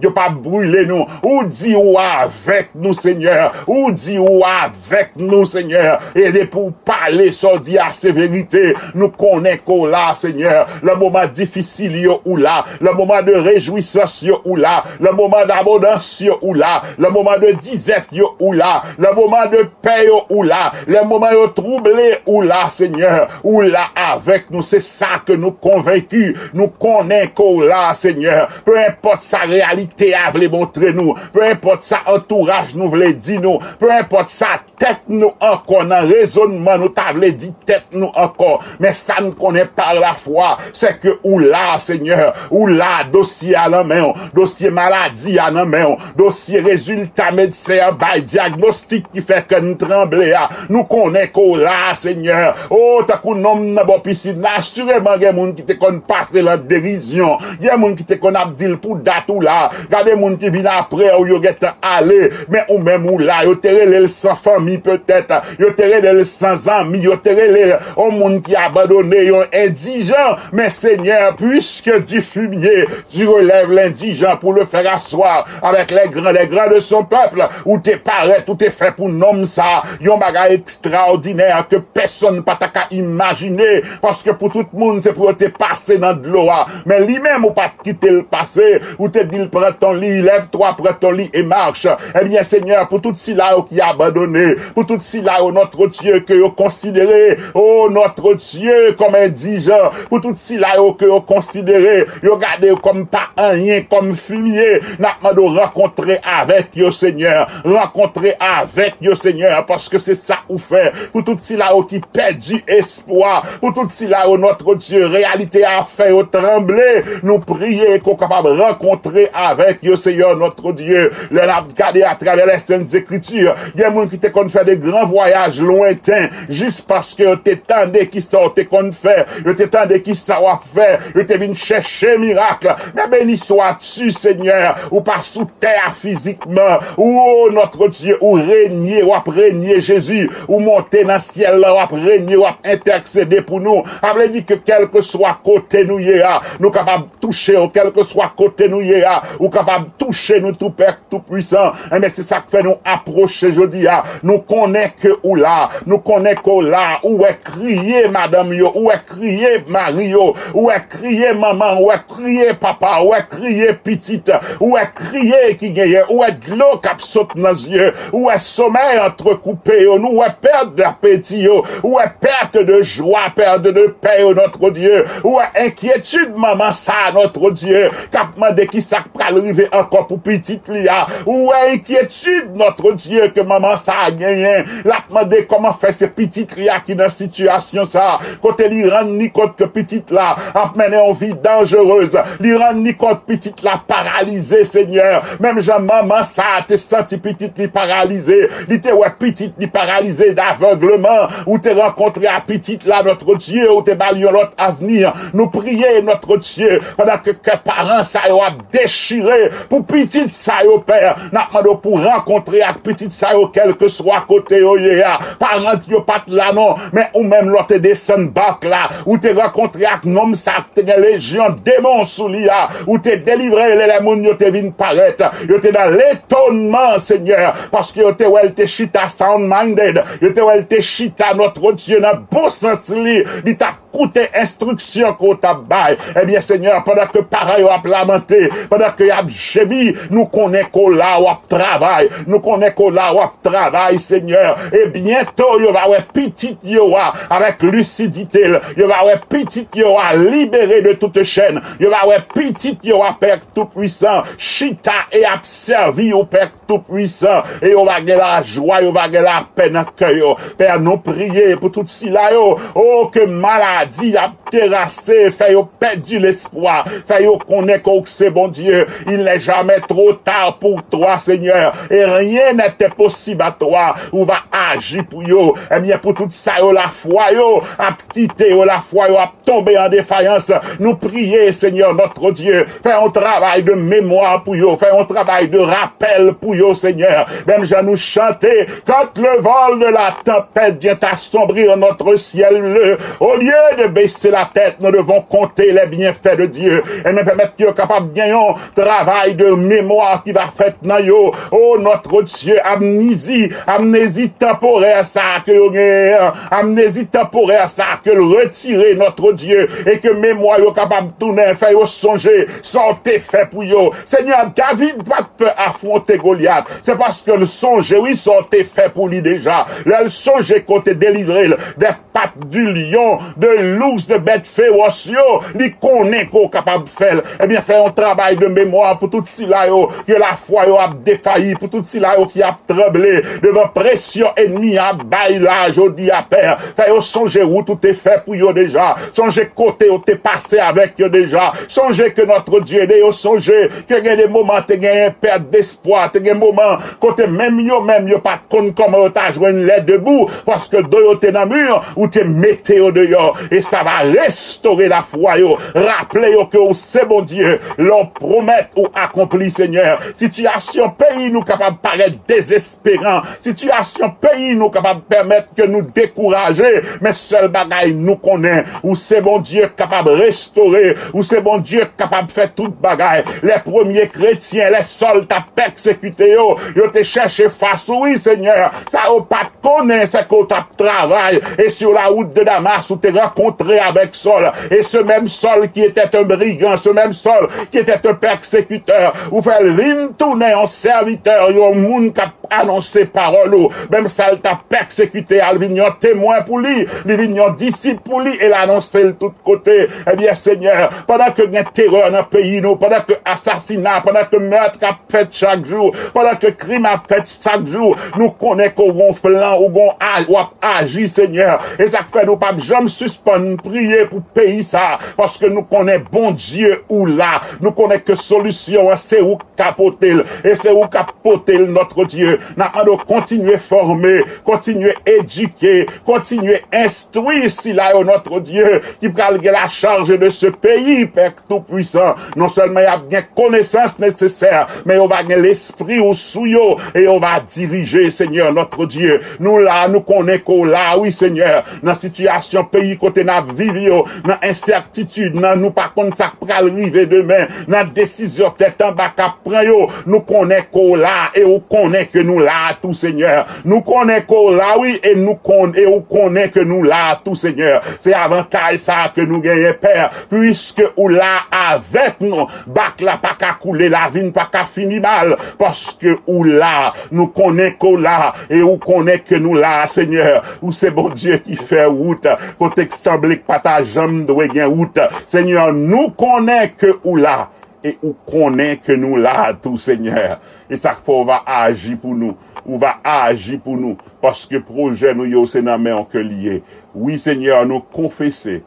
yo p ap brile nou. Ou di ou avèk nou, Senyè. Ou di ou avèk nou, Senyè. E depi w pale, sa w di a se verite. Nou konnen ke w la, Senyè. Nan moman difisil yo, ou la. Nan moman de rejwisans yo, ou la. Nan moman dabondans yo, ou la. Nan moman de dizèt yo, ou la. Nan moman de pè yo, ou la. Lè moman yo twouble, ou la, Senyè. Ou la avèk nou. Se sa ke nou konvenki. Nou konnen ke w la, Senyè. Pe enpòt sa reyalite a vle montre nou, pe enpòt sa antouraj nou vle di nou, pe enpòt sa tèt nou ankò nan rezònman nou ta vle di tèt nou ankò, men sa n konnen pa lafwa, se ke ou la, Senyè, ou la, dosye a nan men w, dosye maladi a nan men w, dosye rezilta medsen an bay, dyagnostik ki fè kè n tranble a, nou konnen ke w la, Senyè. O, tankou nonm nan bò pisin nan, asireman gen moun ki te konn pase nan derizyon, gen moun ki te konn ap di l pou dat ou la. Gade moun ki vin apre w, yo gentan ale, men ou menm ou la. Yo te rele l san fanmi petèt, yo te rele l san zanmi, yo te rele l yon moun ki abandone, yon endijan. Men Senyè, puisque du fumier tu relèves l'indigent pour le faire asseoir avec les grands, les grands de son peuple, ou te parèt, ou te fè pou nonm sa yon bagay ekstraòdinè ke pèsonn pa ta ka imajine, paske pou tout moun se pou yo te pase nan dlo a, men li menm ou pa t kite l pase, ou te di l pran ton lit, lève-toi, prends ton lit et marche. Ebyen, Senyè, pou tout sila yo ki abandone, pou tout sila yo, notre Dieu, ke yo konsidere, o notre Dieu, kòm endijan, pou tout sila yo ke yo konsidere, yo gade yo kòm pa anyen, kòm fimye, n ap mande w rankontre avèk yo, Senyè. Rankontre avèk yo, Senyè, paske se sa ou fè. Pou tout sila yo ki pèdi espwa, pou tout sila yo, notre Dieu, reyalite a fè yo tranble, nou priye ke w kapab rankontre avèk yo, Senyè, notre Dieu. Lè n ap gade atravè les Saintes Écritures, gen moun ki te konn konn fè de gran vwayaj lwenten, jis paske yo te tande ki sa w te konn fè, yo te tande ki sa w ap fè, yo te vin chèche mirak. Men beni swa tu, Senyè, ou pa sou tè a fizikman. O, notre Dieu, ou renye, w ap renye, Jezi. Ou monte nan syèl la, w ap renye, w ap entèsede pou nou. Sa vle di ke kèlkeswa kote nou ye a, nou kapab touche w, kèlkeswa kote nou ye a, ou kapab touche nou tou, Pè Toupwisan. Enben, se sa k fè nou apwoche jodi a. Nou konnen ke ou la, nou konnen ke w la, ou wè kriye madanm yo, ou wè kriye mari yo, ou wè kriye manman, ou wè kriye papa, ou wè kriye pitit, ou wè kriye ki genyen, ou wè dlo k ap sot nan zye, ou wè somèy antrekoupe yo, nou wè pèt apeti yo, ou wè pèt de jwa, pèt de pè yo, notre Dieu, ou wè enkyetid manman sa, notre Dieu, k ap mande ki sa k pral rive ankò pou pitit li a, ou wè enkyetid, notre Dieu, ke manman sa a genyen, l ap mande kòman fè se pitit li a ki nan sitiyasyon sa, kote li rann li kont ke pitit la ap mennen yon vi danjerez, li rann li kont pitit la paralize, Senyè. Menm jan manman sa a te santi pitit li paralize, li te wè pitit li paralize davègleman, ou te rankontre a pitit la, notre Dieu, ou te ba li yon lòt avni. Nou priye, notre Dieu, pandan ke kè paran sa yo ap dechire pou pitit sa yo, Pè. N ap mande w pou rankontre ak pitit sa yo, kèlkeswa kote yo ye a. Paran yo pa t la non, men ou menm lè w te desann bak la, ou te rankontre ak nonm sa k te gen lejyon demon sou li a, ou te delivre l, lè moun yo te vin parèt, yo te nan letonman, Senyè, paske yo te wè l te chita sound minded, yo te wè l te chita, notre Dieu, nan bon sans li, li t ap koute enstriksyon ke w t ap bay. Ebyen, Senyè, pandan ke paran yo ap lamante, pandan ke y ap jemi, nou konnen ke w la, w ap travay. Nou konnen ke w la, w ap travay, Senyè. E byento, yo va wè pitit yo a, avèk lisidite l. Yo va wè pitit yo a libere de tout chèn. Yo va wè pitit yo a, Pè Toupwisan, chita e ap sèvi w, Pè Toupwisan, e yo va gen lajwa, yo va gen lapè nan kè yo. Pè, nou priye pou tout sila yo, o, ke maladi ap terase, fè yo pèdi lespwa, fè yo konnen ke w se Bondye. Il n'est jamais trop tard pour toi, Seigneur, et rien n'est impossible à toi. Ou va aji pou yo. Ebyen, pou tout sa yo, lafwa yo ap kite yo, lafwa yo ap tonbe an defayans. Nou priye, Senyè, notre Dieu, fè yon travay de memwa pou yo, fè yon travay de rapèl pou yo, Senyè. Menm jan nou chante, quand le vent de la tempête vient assombrir notre ciel bleu, au lieu de baisser la tête, nous devons compter les bienfaits de Dieu. E nou pèmèt yo kapab gen yon travay de memwa ki va fèt nan yo. Oh, notre Dieu, amnésie, amnésie temporaire sa ke yo genyen an, amnésie temporaire sa ke l retire, notre Dieu, e ke memwa yo kapab tounen, fè yo sonje sa w te fè pou yo. Senyè, David pa t pè afwonte Golyat. Se paske l sonje, wi, sa w te fè pou li deja. Lè l sonje ke w te delivre l dè pat di lyon, de lous, de bèt fewòs yo, li konnen ke w kapab fè l. Ebyen, fè yon travay de memwa pou tout sila yo ke lafwa yo ap defayi, pou tout sila yo ki ap tranble devan presyon ènmi an ap bay la jodi a, Pè. Fè yo sonje wout ou te fè pou yo deja. Sonje kote yo te pase avèk yo deja. Sonje ke notre Dieu ede yo sonje ke gen de moman te genyen pèt despwa, te gen moman kote menm yo menm yo pa t konn kòman yo ta jwenn lè debou, paske do yo te nan mi, ou te mete yo deyò. E sa va restore lafwa yo, raple yo ke ou se Bondye, lè w pwomèt ou akonpli, Senyè. Sitiyasyon peyi nou kapab parèt dezesperan, sitiyasyon peyi nou kapab pèmèt ke nou dekouraje, men sèl bagay nou konnen, ou se Bondye k kapab restore, ou se Bondye k kapab fè tout bagay. Lè premye kretyen, lè Sòl t ap pèsekite yo, yo te chèche fas ou, wi, Senyè. Sa yo pa t konnen, se ke w t ap travay. Et sur la route de Damas, ou te rankontre avèk Sòl. Et ce même Saul qui était un brigand, ce même Saul qui était un persécuteur, ou fè l vin tounen yon sèvitè, yon moun k ap anonse pawòl ou. Menm sa l t ap pèsekite a, l vin yon temwen pou li, li vin yon disip pou li, e l anonse l tout kote. Ebyen, Senyè, pandan ke gen terè nan peyi nou, pandan ke asasina, pandan ke mèt ap fèt chak jou, pandan ke krim ap fèt chak jou, nou konnen ke w gon plan, ou gon a-, w ap aji, Senyè. E sa k fè nou p ap janm sispann priye pou peyi sa, paske nou konnen Bondye ou la. Nou konnen ke solisyon an, se ou k ka pote l, e se ou k ap pote l, notre Dieu. N ap mande w kontinye fòme, kontinye edike, kontinye enstwi sila yo, notre Dieu, ki pral gen la charge de ce pays, Pè Toupwisan. Non sèlman y ap gen konesans nesesè, men yo va gen Lespri w sou yo, e yo va dirije, Senyè, notre Dieu. Nou la, nou konnen ke w la, wi, Senyè, nan sitiyasyon peyi kote n ap viv yo, nan ensètitid, nan nou pa konn sa k pral rive demen, nan desizyon tèt anba k ap pran yo, nou konnen ke w la, e ou konnen ke nou la tou, Senyè. Nou konnen ke w la, wi, e nou konn, e ou konnen ke nou la tou, Senyè. Se avantaj sa a ke nou genyen, Pè, puiske ou la avèk nou. Bak la pa ka koule, lavi n pa ka fini mal, paske ou la. Nou konnen ke w la, e ou konnen ke nou la, Senyè. Ou se Bondye ki fè wout kote k sanble k pa ta janm dwe gen wout. Senyè, nou konnen ke ou la, e ou konnen ke nou la tou, Senyè. E sa k fè w va aji pou nou. Ou va aji pou nou, paske pwojè nou yo, se nan men w ke l ye. Wi, Senyè, nou konfese,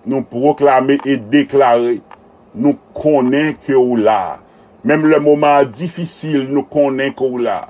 nou pwoklame e deklare, nou konnen ke w la. Menm lè moman an difisil, nou konnen ke w la.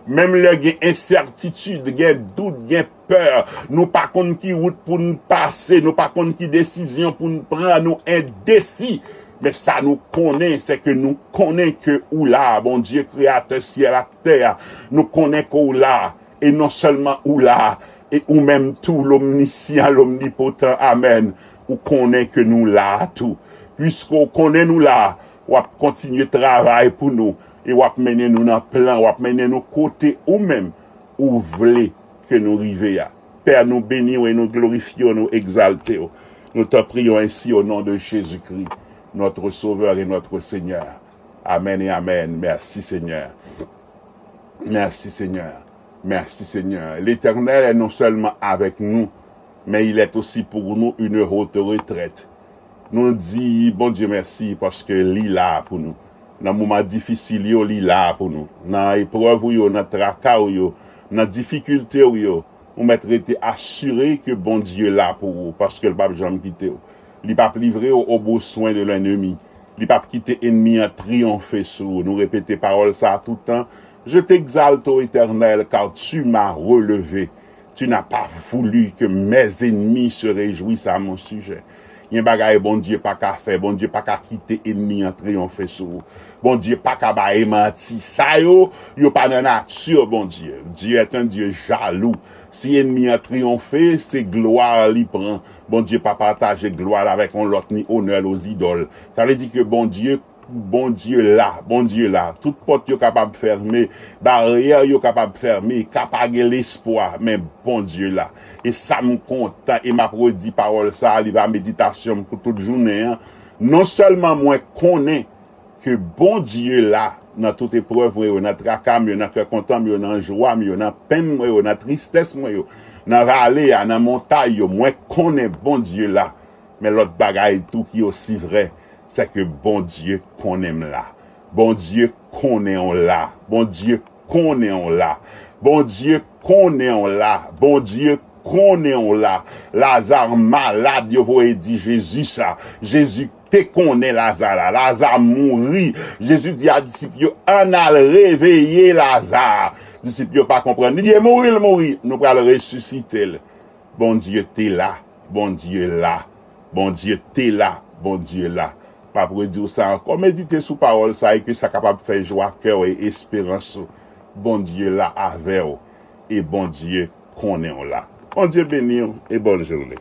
Menm lè gen ensètitid, gen dout, gen pè, nou pa konn ki wout pou n pase, nou pa konn ki desizyon pou n pran, nou endesi. Men sa nou konnen, se ke nou konnen ke ou la, Bondye, kreyatè syèl ak tè a. Nou konnen ke ou la, e non sèlman ou la, e ou menm tou, lomnisyan, lomnipotan, amèn. Ou konnen ke nou la tou. Piske w konnen nou la, w ap kontinye travay pou nou, e w ap mennen nou nan plan, w ap mennen nou kote ou menm ou vle ke nou rive a. Pè, nou beni w e nou glorifye w, nou egzalte w. Nou te priyons ainsi au nom de Jésus-Christ, notre Sauveur et notre Seigneur. Amen et amen. Merci, Seigneur. Merci, Seigneur. Merci, Seigneur. L'Éternel est non seulement avec nous, mais il est aussi pour nous une haute retraite. Nou di Bondye mèsi paske li la pou nou. Nan moman difisil yo, li la pou nou. Nan eprèv ou yo, nan traka ou yo, nan difikilte ou yo, ou mèt rete asire ke Bondye la pou ou, paske l p ap janm kite w. Li p ap livre w au beau soin de l'ennemi. Li p ap kite ènmi an triyonfe sou ou. Nou repete pawòl sa a tout tan. Je t'exalte, ô Éternel, car tu m'as relevé. Tu n'as pas voulu que mes ennemis se réjouissent à mon sujet. Gen bagay Bondye pa ka fè, Bondye pa ka kite ènmi an triyonfe sou ou. Bondye pa ka bay manti. Sa yo, yo pa nan nati Bondye. Dieu est un Dieu jaloux. Si ènmi an triyonfe, se glwa li pran. Bondye pa pataje glwa l avèk yon lòt ni onè l ozidòl. Sa vle di ke Bondye, Bondye la, Bondye la. Tout pòt yo kapab fèmen, baryè yo kapab fèmen, ka pa gen lespwa, men Bondye la. E sa m kontan, e m ap redi pawòl sa a, li va meditasyon m pou tout jounen an. Non sèlman mwen konnen ke Bondye la nan tout eprèv mwen yo, nan traka m yo, nan kè kontan m yo, nan jwa m yo, nan penn mwen yo, nan tristès mwen yo, nan vale a, nan montay yo, mwen konnen Bondye la. Men lòt bagay tou ki osi vrè, se ke Bondye konnen m la. Bondye konnen w la. Bondye konnen w la. Bondye konnen w la. Bondye konnen w la. Laza malad, yo voye di Jezi sa. Jezi te konnen Laza la. Laza mouri. Jezi di a disip yo, ann al reveye Laza. Disip yo pa konprann. Li di, e mouri l mouri, nou pral resisite l. Bondye te la. Bondye la. Bondye te la. Bondye la. M ap redi w sa ankò. Medite sou pawòl sa e ke sa kapab fè jwa kè w e esperans ou. Bondye la avè w. E Bondye konnen w la. Bondye beni w e bòn jounen.